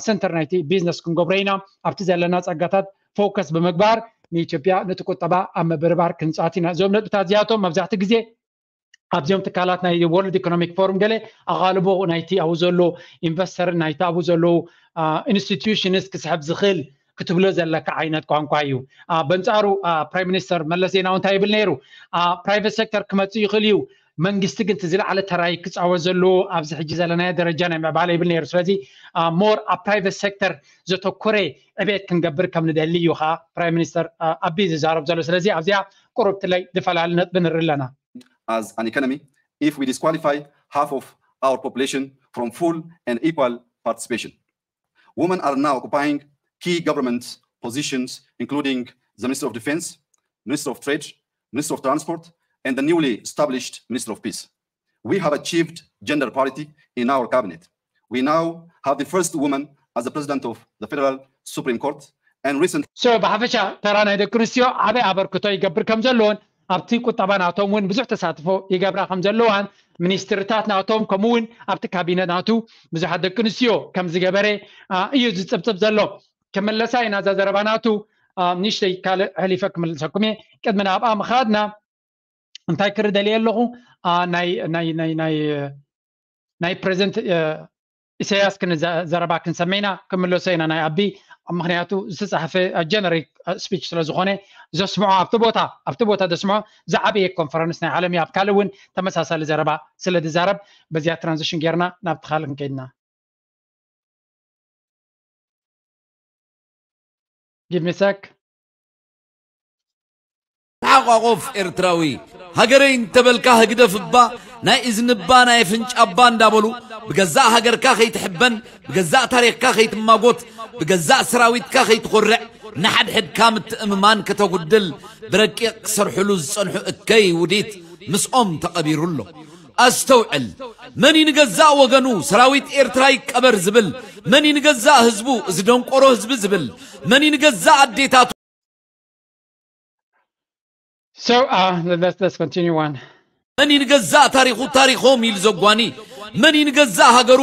ሰንተር ናይቲ ቢዝነስ ክንገብሮ ኢና። ኣብቲ ዘለና ፀጋታት ፎከስ ብምግባር ንኢትዮጵያ ነቲ ቁጠባ ኣብ ምብርባር ክንፃት ኢና። እዞም ነጥብታት እዚኣቶም መብዛሕትኡ ግዜ ኣብዚኦም ትካላት ናይ ወርልድ ኢኮኖሚክ ፎርም ገለ ኣቓልቦ ናይቲ ኣብኡ ዘሎ ኢንቨስተርን ናይቲ ኣብኡ ዘለዉ ኢንስቲትዩሽንስ ክስሕብ ዝኽእል ክትብሎ ዘለካ ዓይነት ቋንቋ እዩ። በንፃሩ ፕራይም ሚኒስተር መለስ ዜናዊ እንታይ ይብል ነይሩ? ፕራይቨት ሴክተር ክመፅእ ይኽእል እዩ፣ መንግስቲ ግን እቲ ዝለዓለ ተራይ ክፃወት ዘለዎ ኣብዚ ሕጂ ዘለናዮ ደረጃ ናይ ምዕባለ ይብል ነይሩ። ስለዚ ሞር ኣብ ፕራይቨት ሴክተር ዘተኮረ ዕቤት ክንገብር ከም ንደሊ እዩ ከዓ ፕራይም ሚኒስተር ኣቢ ዝዛረብ ዘሎ። ስለዚ ኣብዚኣ ቁሩብ ትለይ ዝፈላለ ነጥቢ ንርኢ ኣለና። As an economy if we disqualify half of our population from full and equal participation. Women are now occupying key government positions, including the Minister of Defense, Minister of Trade, Minister of Transport, and the newly established Minister of Peace. We have achieved gender parity in our cabinet. We now have the first woman as the president of the Federal Supreme Court, and recently So ብሓፈሻ ተራ ናይ ደቂ ኣንስትዮ ዓበይ ኣበርክቶ ይገብር ከም ዘለዎን ኣብቲ ቁጠባ ናቶም እውን ብዙሕ ተሳትፎ ይገብራ ከም ዘለዋን ሚኒስትርታት ናቶም ከምኡ እውን ኣብቲ ካቢነ ናቱ ብዙሓት ደቂ ኣንስትዮ ከም ዝገበረ እዩ ዝፅብፅብ ዘሎ። ክምለሳ ኢና እዛ ዘረባ ናቱ። ንእሽተይ ካልእ ሕሊፈ ክምልሰኩም እየ። ቅድሚ ናብኣ ምኻድና እንታይ ክርኢ ደልየ ኣለኹ፣ ናይ ፕሬዚደንት ኢሳያስ ዘረባ ክንሰምዕ ኢና። ክምለሶ ኢና ናይ ኣቢ፣ ምክንያቱ ዝተፃሕፈ ጀነሪክ ስፒች ስለዝኾነ ዘስምዖ ኣብቲ ቦታ ኣብቲ ቦታ ዘስምዖ ዝዓበየ ኮንፈረንስ ናይ ዓለም እዩ። ኣብ ካልእ እውን ተመሳሳሊ ዘረባ ስለ ዝዛረብ በዚኣ ትራንዚሽን ጌርና ናብቲ ካልእ ክንከይድና። Give me a sec. ተሓቋቆፍ ኤርትራዊ፣ ሃገረይ እንተበልካ ህግደፍ እባ ናይ እዝኒ እባ ናይ ኣፍንጫ እባ እንዳበሉ ብገዛእ ሃገርካ ከይትሕበን ብገዛእ ታሪኽካ ከይትማጎት ብገዛእ ሰራዊትካ ከይትኾርዕ ንሓድሕድካ ምትእምማን ከተጉድል ብረቂቕ ክሰርሕሉ ዝጸንሑ እከይ ውዲት ምስኦም ተቐቢሩ ኣሎ። ኣስተውዕል፣ መን እዩ ንገዛእ ወገኑ ሰራዊት ኤርትራ ይቀበር ዝብል? መን እዩ ንገዛእ ህዝቡ እዚ ደንቆሮ ህዝቢ ዝብል? መን እዩ ንገዛእ ኣዴታቱ So uh, let's let's continue on. መን እዩ ንገዛእ ታሪኹ ታሪኾም ኢሉ ዘጓኒ? መን እዩ ንገዛእ ሃገሩ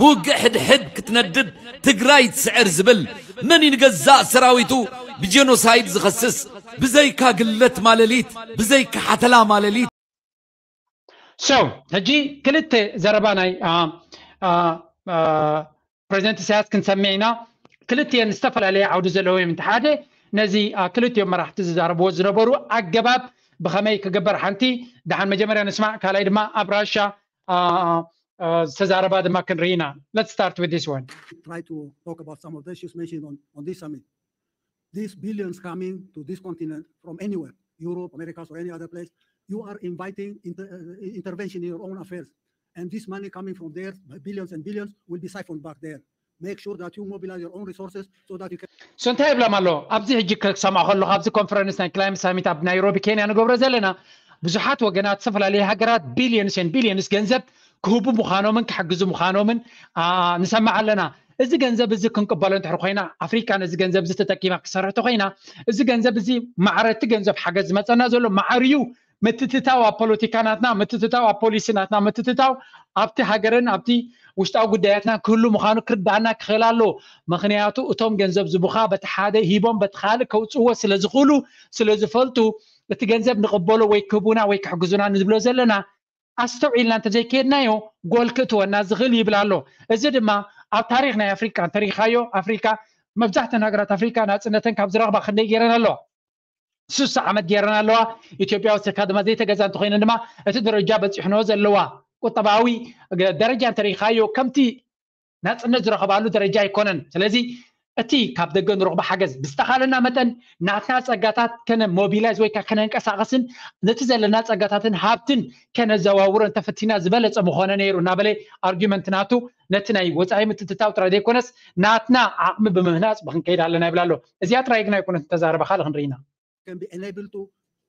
ብውግእ ሕድሕድ ክትነድድ ትግራይ ትስዕር ዝብል? መን እዩ ንገዛእ ሰራዊቱ ብጀኖሳይድ ዝኸስስ? ብዘይካ ግለት ማለሊት፣ ብዘይካ ሓተላ ማለሊት። So ሕጂ ክልተ ዘረባ ናይ ፕሬዚደንት ኢሳያስ ክንሰምዕ ኢና። ክልቲኤን ዝተፈላለየ ዓውዲ ዘለዎ እዮም። እቲ ሓደ ነዚ ክልቲኦም መራሕቲ ዝዛረብዎ ዝነበሩ ኣገባብ ብኸመይ ክግበር ሓንቲ ደሓን መጀመርያ ንስማዕ፣ ካልኣይ ድማ ኣብ ራሻ ዝተዛረባ ድማ ክንርኢ ኢና። Let's start with this one. Try to talk about some of the issues mentioned on, on this summit. These billions coming to this continent from anywhere, Europe, Americas, or any other place, you are inviting inter- uh, intervention in your own affairs. And this money coming from there, billions and billions, will be siphoned back there. Make sure that you mobilize your own resources so that you can. So እንታይ ይብሎም ኣሎ? ኣብዚ ሕጂ ክሰምዖ ከለኹ ኣብዚ ኮንፈረንስ ናይ ክላይመት ሳሚት ኣብ ናይሮቢ ኬንያ ንገብሮ ዘለና ብዙሓት ወገናት ዝተፈላለዩ ሃገራት ቢልዮንስ ን ቢልዮንስ ገንዘብ ክህቡ ምዃኖምን ክሕግዙ ምዃኖምን ንሰምዕ ኣለና። እዚ ገንዘብ እዚ ክንቅበሎ እንድሕር ኮይና ኣፍሪካ ነዚ ገንዘብ እዚ ተጠቂማ ክትሰርሕ ተኮይና እዚ ገንዘብ እዚ ማዕረ እቲ ገንዘብ ሓገዝ ዝመፀና ዘሎ ማዕርዩ ምትትታው ኣብ ፖለቲካ ናትና፣ ምትትታው ኣብ ፖሊሲ ናትና፣ ምትትታው ኣብቲ ሃገርን ኣብቲ ውሽጣዊ ጉዳያትና ክህሉ ምዃኑ ክርዳእና ክኽእል ኣለዎ። ምኽንያቱ እቶም ገንዘብ ዝቡኻ በቲ ሓደ ሂቦም በቲ ካልእ ከውፅእዎ ስለ ዝኽእሉ ስለ ዝፈልጡ እቲ ገንዘብ ንቕበሎ ወይ ክህቡና ወይ ክሕግዙና ንብሎ ዘለና ኣስተውዒልና እንተዘይከየድናዮ ጎል ክእትወና ዝኽእል ይብል ኣሎ። እዚ ድማ ኣብ ታሪኽ ናይ ኣፍሪቃ እንተሪኻዮ ኣፍሪቃ መብዛሕተን ሃገራት ኣፍሪቃ ናፅነተን ካብ ዝረኽባ ክንደይ ገይረን ኣለዋ? ስሳ ዓመት ገይረን ኣለዋ። ኢትዮጵያ ወሲድካ ድማ ዘይተገዛ እንተኮይነን ድማ እቲ ደረጃ በፂሕንኦ ዘለዋ ቁጠባዊ ደረጃ እንተሪኢኻዮ ከምቲ ናፅነት ዝረኸባሉ ደረጃ ኣይኮነን። ስለዚ እቲ ካብ ደገ ንረኽቦ ሓገዝ ብዝተኻለና መጠን ናትና ፀጋታት ከነ ሞቢላይዝ ወይ ከዓ ከነንቀሳቐስን ነቲ ዘለና ፀጋታትን ሃብትን ከነዘዋውሮ እንተፈቲና ዝበለፀ ምኾነ ነይሩ እናበለ ኣርጊመንት ናቱ ነቲ ናይ ወፃኢ ምትትታው ጥራይ ዘይኮነስ ናትና ዓቕሚ ብምህናፅ ብክንከይድ ኣለና ይብል ኣሎ። እዚኣ ጥራይ ግን ኣይኮነት ተዛረበ ካልእ ክንርኢና። Can be enabled to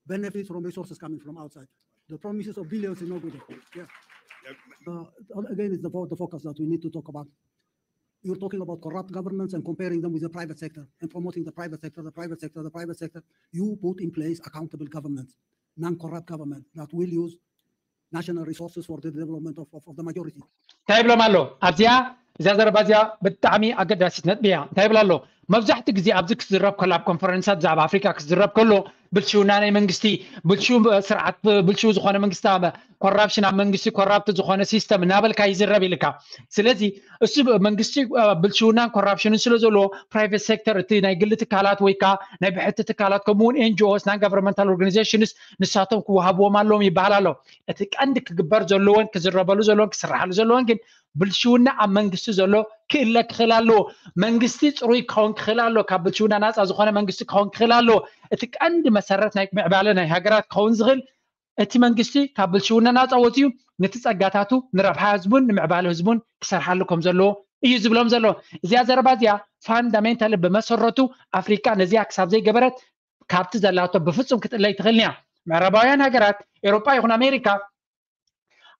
benefit from resources coming from outside. The promises of billions is no good. Yeah. Uh, again, it's the, fo- the focus that we need to talk about. You're talking about corrupt governments and comparing them with the private sector and promoting the private sector, the private sector, the private sector. You put in place accountable government, non-corrupt government that will use national resources for the development of, of, of the majority. እንታይ ይብሎም ኣሎ ኣብዚኣ እዛ ዘረባ እዚኣ ብጣዕሚ ኣገዳሲት ነጥቢ እያ። እንታይ ይብል ኣሎ መብዛሕትኡ ግዜ ኣብዚ ክዝረብ ከሎ ኣብ ኮንፈረንሳት ብዛዕባ ኣፍሪካ ክዝረብ ከሎ ብልሽውና ናይ መንግስቲ ብልሽው ስርዓት ብልሽው ዝኾነ መንግስቲ ኮራፕሽን ኣብ መንግስቲ ኮራፕት ዝኾነ ሲስተም እናበልካ ይዝረብ ኢልካ። ስለዚ እሱ መንግስቲ ብልሽውናን ኮራፕሽንን ስለ ዘለዎ ፕራይቬት ሴክተር እቲ ናይ ግሊ ትካላት ወይ ከዓ ናይ ብሕቲ ትካላት ከምኡ እውን ኤንጂኦስ ናን ጋቨርንመንታል ኦርጋኒዜሽንስ ንሳቶም ክወሃብዎም ኣለዎም ይበሃል ኣሎ። እቲ ቀንዲ ክግበር ዘለዎን ክዝረበሉ ዘለዎን ክስርሓሉ ዘለዎን ግን ብልሽውና ኣብ መንግስቲ ዘሎ ክእለ ክኽእል ኣለዎ። መንግስቲ ፅሩይ ክኸውን ክኽእል ኣለዎ። ካብ ብልሽውና ናፃ ዝኾነ መንግስቲ ክኸውን ክኽእል ኣለዎ። እቲ ቀንዲ መሰረት ናይ ምዕባለ ናይ ሃገራት ክኸውን ዝኽእል እቲ መንግስቲ ካብ ብልሽውና ናፃ ወፂኡ ነቲ ፀጋታቱ ንረብሓ ህዝቡን ንምዕባለ ህዝቡን ክሰርሓሉ ከም ዘለዎ እዩ ዝብሎም ዘሎ። እዚኣ ዘረባ እዚኣ ፋንዳሜንታል ብመሰረቱ ኣፍሪካ ነዚኣ ክሳብ ዘይገበረት ካብቲ ዘላቶ ብፍፁም ክትእለ ኣይትኽእልን እያ። ምዕራባውያን ሃገራት ኤውሮጳ ይኹን ኣሜሪካ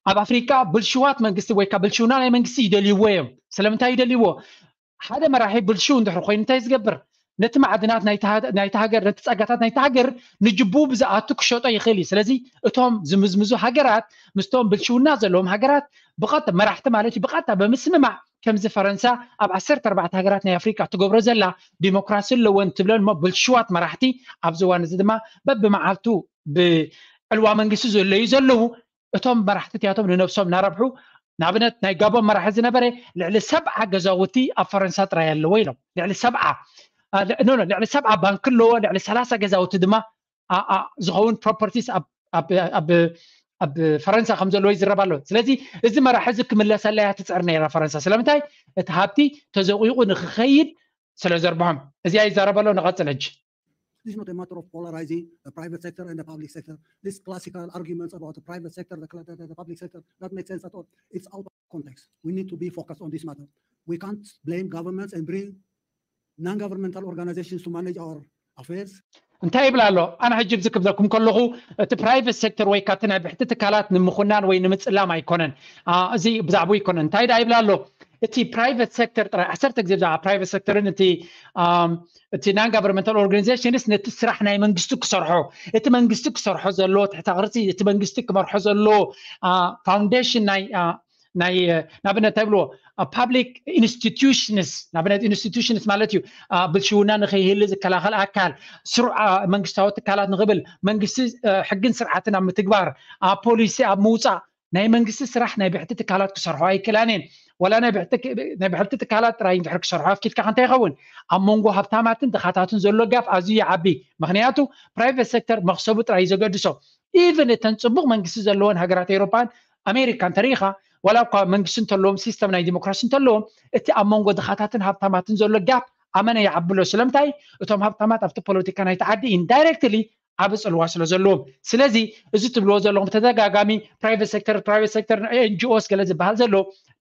ኣብ ኣፍሪካ ብልሽዋት መንግስቲ ወይ ከዓ ብልሽውና ናይ መንግስቲ ይደልይዎ እዮም። ስለምንታይ ይደልይዎ? ሓደ መራሒ ብልሽው እንድሕር ኮይኑ እንታይ ዝገብር? ነቲ ማዕድናት ናይታ ሃገር፣ ነቲ ጸጋታት ናይታ ሃገር ንጅቡ ብዝኣቱ ክሸጦ ይኽእል እዩ። ስለዚ እቶም ዝምዝምዙ ሃገራት ምስቶም ብልሽውና ዘለዎም ሃገራት ብቐጥታ፣ መራሕቲ ማለት እዩ፣ ብቐጥታ ብምስምማዕ፣ ከምዚ ፈረንሳ ኣብ ዓሰርተ ኣርባዕተ ሃገራት ናይ ኣፍሪቃ ትገብሮ ዘላ፣ ዲሞክራሲ ኣለወን ትብለን እሞ ብልሽዋት መራሕቲ ኣብዚ እዋን እዚ ድማ በብመዓልቱ ብዕልዋ መንግስቲ ዝለዩ ዘለዉ፣ እቶም መራሕቲ እቲኣቶም ንነብሶም እናረብሑ፣ ንኣብነት ናይ ጋቦን መራሒ ዝነበረ ልዕሊ ሰብዓ ገዛውቲ ኣብ ፈረንሳ ጥራይ ኣለዎ ኢሎም። ልዕሊ ሰብዓ፣ ኖ፣ ልዕሊ ሰብዓ ባንክ ኣለዎ፣ ልዕሊ ሰላሳ ገዛውቲ ድማ ዝኸውን ፕሮፐርቲስ ኣብ ፈረንሳ ከም ዘለዎ ይዝረብ ኣሎ። ስለዚ እዚ መራሒ እዚ ክምለሰላ እያ ትፅዕር ነይራ ፈረንሳ። ስለምንታይ? እቲ ሃብቲ ተዘቂቑ ንክኸይድ ስለ ዘርብሖም። እዚኣ ይዛረበ ኣሎ። ንቐፅል ሕጂ። This is not a matter of polarizing the private sector and the public sector. This classical arguments about the private sector, the, the, the public sector, that makes sense at all. It's out of context. We need to be focused on this matter. We can't blame governments and bring non-governmental organizations to manage our affairs. እንታይ ይብል ኣሎ? ኣነ ሕጂ ብዚ ክብለኩም ከለኹ እቲ ፕራይቨት ሴክተር ወይ ካብቲ ናይ ብሕቲ ትካላት ንምኹናን ወይ ንምፅላም ኣይኮነን። እዚ ብዛዕባኡ ኣይኮነን። እንታይ ደኣ ይብል ኣሎ? እቲ ፕራይቨት ሴክተር ጥራይ ዓሰርተ ግዜ ብዛዕባ ፕራይቨት ሴክተርን እቲ እቲ non governmental organizations ነቲ ስራሕ ናይ መንግስቲ ክሰርሖ፣ እቲ መንግስቲ ክሰርሖ ዘለዎ ትሕተ ቅርፂ፣ እቲ መንግስቲ ክመርሖ ዘለዎ ፋውንዴሽን ናይ ናይ ንኣብነት እንታይ ብልዎ ፓብሊክ ኢንስቲትዩሽንስ፣ ንኣብነት ኢንስቲትዩሽንስ ማለት እዩ ብልሽውና ንከይህሊ ዝከላኸል ኣካል፣ ስሩዕ መንግስታዊ ትካላት ንኽብል መንግስቲ ሕግን ስርዓትን ኣብ ምትግባር፣ ፖሊሲ ኣብ ምውፃእ፣ ናይ መንግስቲ ስራሕ ናይ ብሕቲ ትካላት ክሰርሖ ኣይክእላን እየን። ዋላ ናይ ብሕቲ ትካላት ጥራይ እንድሕር ክሰርሖ ኣፍኪድካ እንታይ ይኸውን? ኣብ መንጎ ሃብታማትን ድኻታትን ዘሎ ጋፍ ኣዝዩ ይዓቢ። ምክንያቱ ፕራይቨት ሴክተር መክሰቡ ጥራይ እዩ ዘገድሶ። ኢቨን እተን ፅቡቕ መንግስቲ ዘለወን ሃገራት ኤውሮፓን ኣሜሪካን ተሪኢኻ፣ ዋላ እኳ መንግስቲ እንተለዎም፣ ሲስተም ናይ ዲሞክራሲ እንተለዎም፣ እቲ ኣብ መንጎ ድኻታትን ሃብታማትን ዘሎ ጋፕ ኣመና ይዓብሎ። ስለምንታይ? እቶም ሃብታማት ኣብቲ ፖለቲካ ናይቲ ዓዲ ኢንዳይሬክትሊ ዓቢ ፅልዋ ስለ ዘለዎም። ስለዚ እዚ ትብልዎ ዘለኹም ተደጋጋሚ ፕራይቨት ሴክተር፣ ፕራይቨት ሴክተር፣ ኤንጂኦስ ገለ ዝበሃል ዘሎ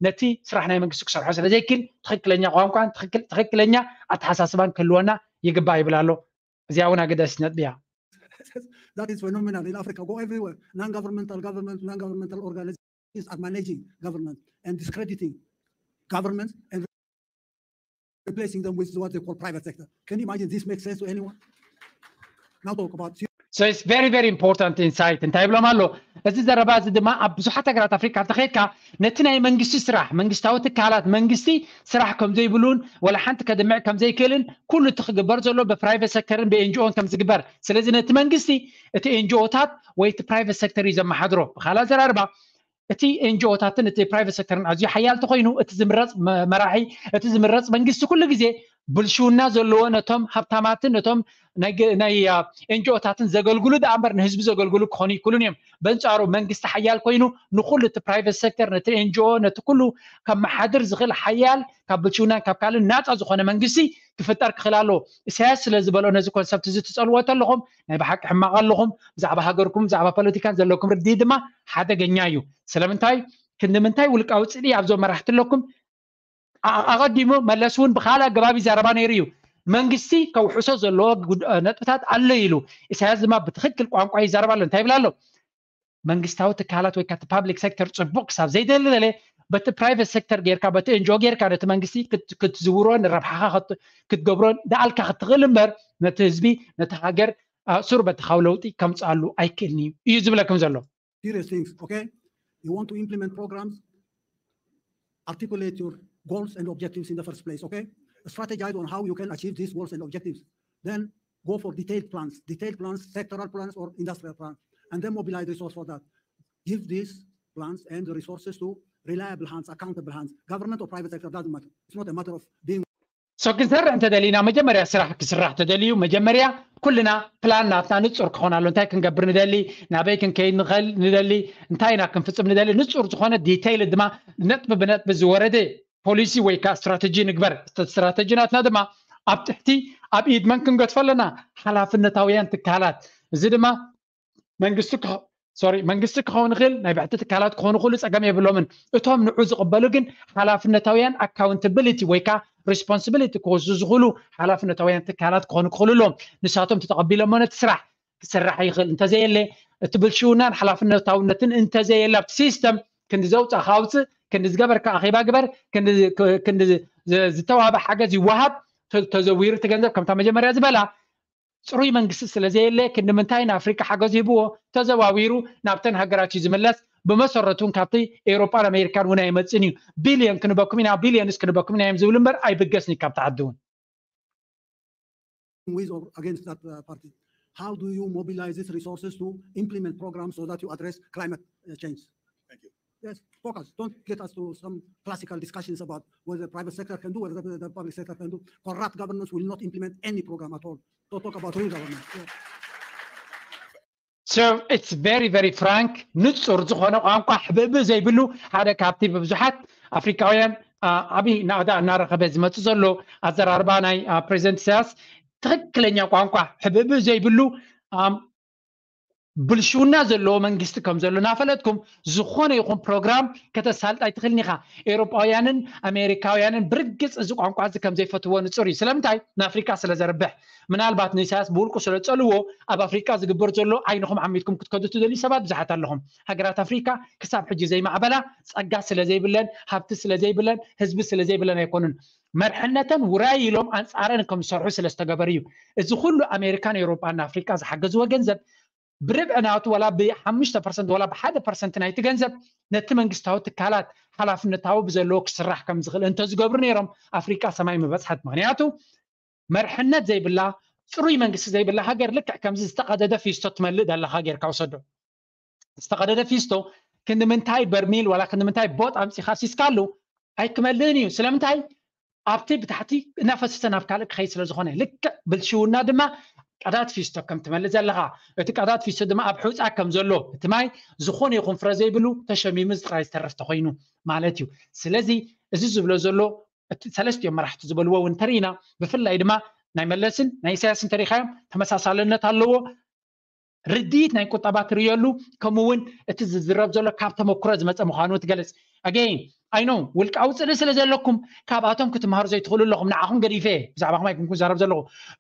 ነቲ ስራሕ ናይ መንግስቲ ክሰርሖ ስለ ዘይክል ትኽክለኛ ቋንቋን ትኽክለኛ ኣተሓሳስባን ክህልወና ይግባእ ይብል ኣሎ። እዚኣ እውን ኣገዳሲት ነጥቢ እያ። That is phenomenal in Africa. Go everywhere. Non-governmental government, non-governmental organizations are managing government and discrediting government and replacing them with what they call private sector. Can you imagine this makes sense to anyone? Now talk about So it's very, very important insight. እንታይ ይብሎም ኣሎ? እዚ ዘረባ እዚ ድማ ኣብ ብዙሓት ሃገራት ኣፍሪካ እንተኸይድካ ነቲ ናይ መንግስቲ ስራሕ፣ መንግስታዊ ትካላት፣ መንግስቲ ስራሕ ከም ዘይብሉን ወላ ሓንቲ ከድምዕ ከም ዘይክእልን ኩሉ እቲ ክግበር ዘሎ ብፕራይቨት ሴክተርን ብኤንጂኦን ከም ዝግበር። ስለዚ ነቲ መንግስቲ እቲ ኤንጂኦታት ወይ እቲ ፕራይቨት ሴክተር እዩ ዘመሓድሮ። ብካልእ ኣዘራርባ እቲ ኤንጂኦታትን እቲ ፕራይቨት ሴክተርን ኣዝዩ ሓያል ተኮይኑ እቲ ዝምረፅ መራሒ፣ እቲ ዝምረፅ መንግስቲ ኩሉ ግዜ ብልሽውና ዘለዎ ነቶም ሃብታማትን ነቶም ናይ ኤንጂኦታትን ዘገልግሉ ደኣ እምበር ንህዝቢ ዘገልግሉ ክኾኑ ይክእሉን እዮም። በንፃሩ መንግስቲ ሓያል ኮይኑ ንኩሉ እቲ ፕራይቨት ሴክተር፣ ነቲ ኤንጂኦ፣ ነቲ ኩሉ ከመሓድር ዝኽእል ሓያል ካብ ብልሽውናን ካብ ካልእን ናፃ ዝኾነ መንግስቲ ክፍጠር ክኽእል ኣለዎ። ኢሳያስ ስለ ዝበሎ ነዚ ኮንሰፕት እዚ ትፀልዎ ተለኹም ናይ ብሓቂ ሕማቕ ኣለኹም። ብዛዕባ ሃገርኩም ብዛዕባ ፖለቲካን ዘለኩም ርድኢት ድማ ሓደገኛ እዩ። ስለምንታይ ክንዲ ምንታይ ውልቃዊ ፅልኢ ኣብዞም መራሕቲ ኣለኩም? ኣቐዲሙ መለስ እውን ብካልእ ኣገባብ ይዛረባ ነይሩ እዩ። መንግስቲ ከውሕሶ ዘለዎ ነጥብታት ኣሎ ኢሉ። ኢሳያስ ድማ ብትኽክል ቋንቋ ይዛረብ ኣሎ። እንታይ ይብል ኣሎ? መንግስታዊ ትካላት ወይ ከቲ ፓብሊክ ሴክተር ፅቡቅ ክሳብ ዘይደለደለ በቲ ፕራይቨት ሴክተር ጌርካ በቲ ኤንጂኦ ጌርካ ነቲ መንግስቲ ክትዝውሮ ንረብሓኻ ክትገብሮ ደኣልካ ክትኽእል እምበር ነቲ ህዝቢ ነቲ ሃገር ሱር በተኻዊ ለውጢ ከምፅኣሉ ኣይክእልን እዩ እዩ ዝብለኩም ዘሎ። Serious things, okay? You want to implement programs, articulate your goals and objectives in the first place, okay? Strategize on how you can achieve these goals and objectives. Then go for detailed plans, detailed plans, sectoral plans or industrial plans, and then mobilize resource for that. Give these plans and the resources to reliable hands, accountable hands. Government or private sector doesn't matter. It's not a matter of being So ክንሰርሕ እንተደሊና መጀመርያ ስራሕ ክስራሕ ተደልዩ መጀመርያ ኩልና ፕላን ናትና ንፁር ክኾን ኣሎ። እንታይ ክንገብር ንደሊ፣ ናበይ ክንከይድ ንኽእል ንደሊ፣ እንታይ ኢና ክንፍፅም ንደሊ፣ ንፁር ዝኾነ ዲቴይል ድማ ነጥቢ ብነጥቢ ዝወረደ ፖሊሲ ወይ ከዓ ስትራተጂ ንግበር። ስትራተጂ ናትና ድማ ኣብ ትሕቲ ኣብ ኢድ መን ክንገድፎ ኣለና? ሓላፍነታውያን ትካላት። እዚ ድማ መንግስቲ ሶሪ መንግስቲ ክኸውን ይኽእል፣ ናይ ብሕቲ ትካላት ክኾኑ ክእሉ ፀገም የብሎምን። እቶም ንዑ ዝቕበሉ ግን ሓላፍነታውያን ኣካውንታብሊቲ ወይ ከዓ ሪስፖንስብሊቲ ክወስዱ ዝኽእሉ ሓላፍነታውያን ትካላት ክኾኑ ክኽእሉ ኣለዎም። ንሳቶም ተተቐቢሎሞ ነቲ ስራሕ ክስራሕ ይኽእል እንተዘየለ እቲ ብልሽውናን ሓላፍነታውነትን እንተዘየለ ኣብቲ ሲስተም ክንዲ ዘውፃእካ ኣውፅእ፣ ክንዲ ዝገበርካ ኣኼባ ግበር፣ ክንዲ ዝተዋህበ ሓገዝ ይወሃብ፣ ተዘዊሩ እቲ ገንዘብ ከምታ መጀመርያ ዝበላ ጽሩይ መንግስቲ ስለ ዘየለ ክንዲ ምንታይ ንኣፍሪቃ ሓገዝ ሂብዎ ተዘዋዊሩ ናብተን ሃገራት እዩ ዝምለስ። ብመሰረቱ እውን ካብቲ ኤውሮጳን ኣሜሪካን እውን ኣይመፅን እዩ። ቢልዮን ክንበኩም ኢና፣ ቢልዮንስ ክንበኩም ኢና እዮም ዝብል እምበር ኣይብገስን እዩ ካብቲ ዓዲ እውን። With or against that uh, party? How do you mobilize these resources to implement programs so that you address climate uh, change? Thank you. Yes, focus. Don't get us to some classical discussions about whether the private sector can do, whether the, the public sector can do. Corrupt governance will not implement any program at all. Don't talk about real governance. Yeah. So it's very very frank, ንጹር ዝኾነ ቋንቋ ሕብእብእ ዘይብሉ። ሓደ ካብቲ ብብዙሓት ኣፍሪካውያን ዓብዪ ናእዳ እናረኸበ ዝመፅእ ዘሎ ኣዘራርባ ናይ ፕሬዚደንት ኢሳያስ ትኽክለኛ ቋንቋ ሕብእብእ ዘይብሉ፣ ብልሽውና ዘለዎ መንግስቲ ከም ዘሎ እናፈለጥኩም ዝኾነ ይኹን ፕሮግራም ከተሳልጥ ኣይትኽእልን ኢኻ። ኤውሮጳውያንን ኣሜሪካውያንን ብርግፅ እዚ ቋንቋ እዚ ከም ዘይፈትዎ ንፁር እዩ። ስለምንታይ? ንኣፍሪካ ስለ ዘርብሕ። ምናልባት ንኢሳያስ ብውልቁ ስለ ዝፀልዎ ኣብ ኣፍሪካ ዝግበር ዘሎ ዓይንኹም ዓሚትኩም ክትከዱ ትደልዩ ሰባት ብዙሓት ኣለኹም። ሃገራት ኣፍሪካ ክሳብ ሕጂ ዘይማዕበላ ጸጋ ስለ ዘይብለን፣ ሃብቲ ስለ ዘይብለን፣ ህዝቢ ስለ ዘይብለን ኣይኮኑን። መርሕነተን ውራይ ኢሎም ኣንጻረን ከም ዝሰርሑ ስለ ዝተገበሩ እዩ። እዚ ኩሉ ኣሜሪካን ኤውሮጳን ንኣፍሪካ ዝሓገዝዎ ገንዘብ ብርብዒ ናቱ ዋላ ብሓሙሽተ ፐርሰንት ዋላ ብሓደ ፐርሰንት ናይቲ ገንዘብ ነቲ መንግስታዊ ትካላት ሓላፍነታዊ ብዘለዎ ክስራሕ ከም ዝኽእል እንተዝገብሩ ነይሮም ኣፍሪቃ ሰማይ ምበጽሐት። ምኽንያቱ መርሕነት ዘይብላ፣ ጽሩይ መንግስቲ ዘይብላ ሃገር ልክዕ ከምዚ ዝተቐደደ ፊስቶ ትመልእ ደላ ሃገር ካውሰዶ። ዝተቐደደ ፊስቶ ክንዲ ምንታይ በርሚል ዋላ ክንዲ ምንታይ ቦጥ ኣምጺኻ ሲስካሉ ኣይክመልእን እዩ። ስለምንታይ? ኣብቲ ብታሕቲ እናፈሰሰ ናብ ካልእ ክኸይድ ስለ ዝኾነ። ልክዕ ብልሽውና ድማ ቀዳት ፊስቶ ከም ትመልእ ዘለኻ፣ እቲ ቀዳት ፊስቶ ድማ ኣብ ሑፃ ከም ዘሎ፣ እቲ ማይ ዝኾነ ይኹን ፍረ ዘይብሉ ተሸሚሙ ጥራይ ዝተርፍ ተኾይኑ ማለት እዩ። ስለዚ እዚ ዝብሎ ዘሎ እቲ ሰለስቲኦም መራሕቲ ዝበልዎ እውን እንተርኢና፣ ብፍላይ ድማ ናይ መለስን ናይ ኢሳያስን እንተሪኻዮም ተመሳሳልነት ኣለዎ። ርድኢት ናይ ቁጠባ ትርእየሉ፣ ከምኡ እውን እቲ ዝዝረብ ዘሎ ካብ ተመክሮ ዝመፀ ምዃኑ ትገልፅ። ኣገይን ኣይኖ ውልቃዊ ፅልኢ ስለ ዘለኩም ካብኣቶም ክትምሃሩ ዘይትኽእሉ ኣለኹም። ንዓኹም ገዲፈ ብዛዕባ ከማይ ኩንኩ ዛረብ ዘለኹ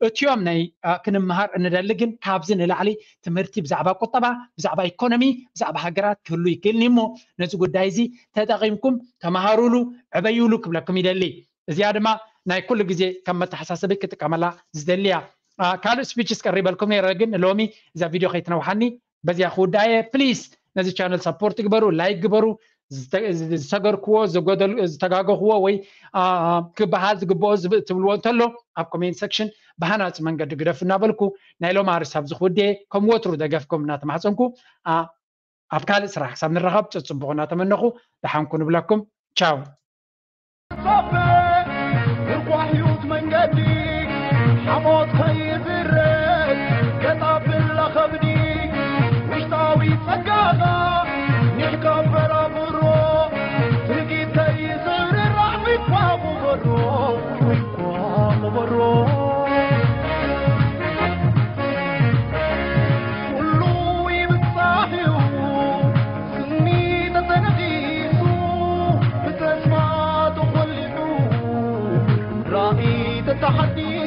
እቲኦም ናይ ክንምሃር እንደሊ ግን ካብዚ ንላዕሊ ትምህርቲ ብዛዕባ ቁጠባ፣ ብዛዕባ ኢኮኖሚ፣ ብዛዕባ ሃገራት ክህሉ ይክእልኒ እሞ ነዚ ጉዳይ እዚ ተጠቒምኩም ተምሃሩሉ፣ ዕበዩሉ ክብለኩም ይደሊ። እዚኣ ድማ ናይ ኩሉ ግዜ ከም መተሓሳሰቢ ክጥቀመላ ዝደልያ። ካልእ ስፒችስ ቀሪበልኩም ነይረ ግን ሎሚ እዛ ቪድዮ ከይትነውሓኒ በዚኣ ክውዳእ እየ። ፕሊስ ነዚ ቻነል ሳፖርት ግበሩ፣ ላይክ ግበሩ፣ ዝተገርክዎ ዝተጋገኽዎ ወይ ክበሃል ዝግብኦ ትብልዎ እንተሎ ኣብ ኮሜንት ሰክሽን ብሃናፂ መንገዲ ግደፉ እናበልኩ ናይ ሎም ኣርሳብ ዝክውድየ ከም ወትሩ ደገፍኩም እናተማሕፀንኩ ኣብ ካልእ ስራሕ ክሳብ ንራኸብ ፅፅቡቕ እናተመነኹ ደሓንኩ ንብለኩም። ቻው። ርኳሕ ህይወት መንገዲ ሓሞት ከይዝረግ ገጣ ብላ ከብዲ ውሽጣዊ ጸጋኻ ኒሕካ በራብሮ ትርጊት ከይዝርራዕ ዊኳ ቁበሮ ዊኳ ቁበሮ ኩሉ ይብጻሕ እዩ ስኒ ተተነኺሱ ብተስፋ ተኾሊሑ ራእይ ተተሓዲሱ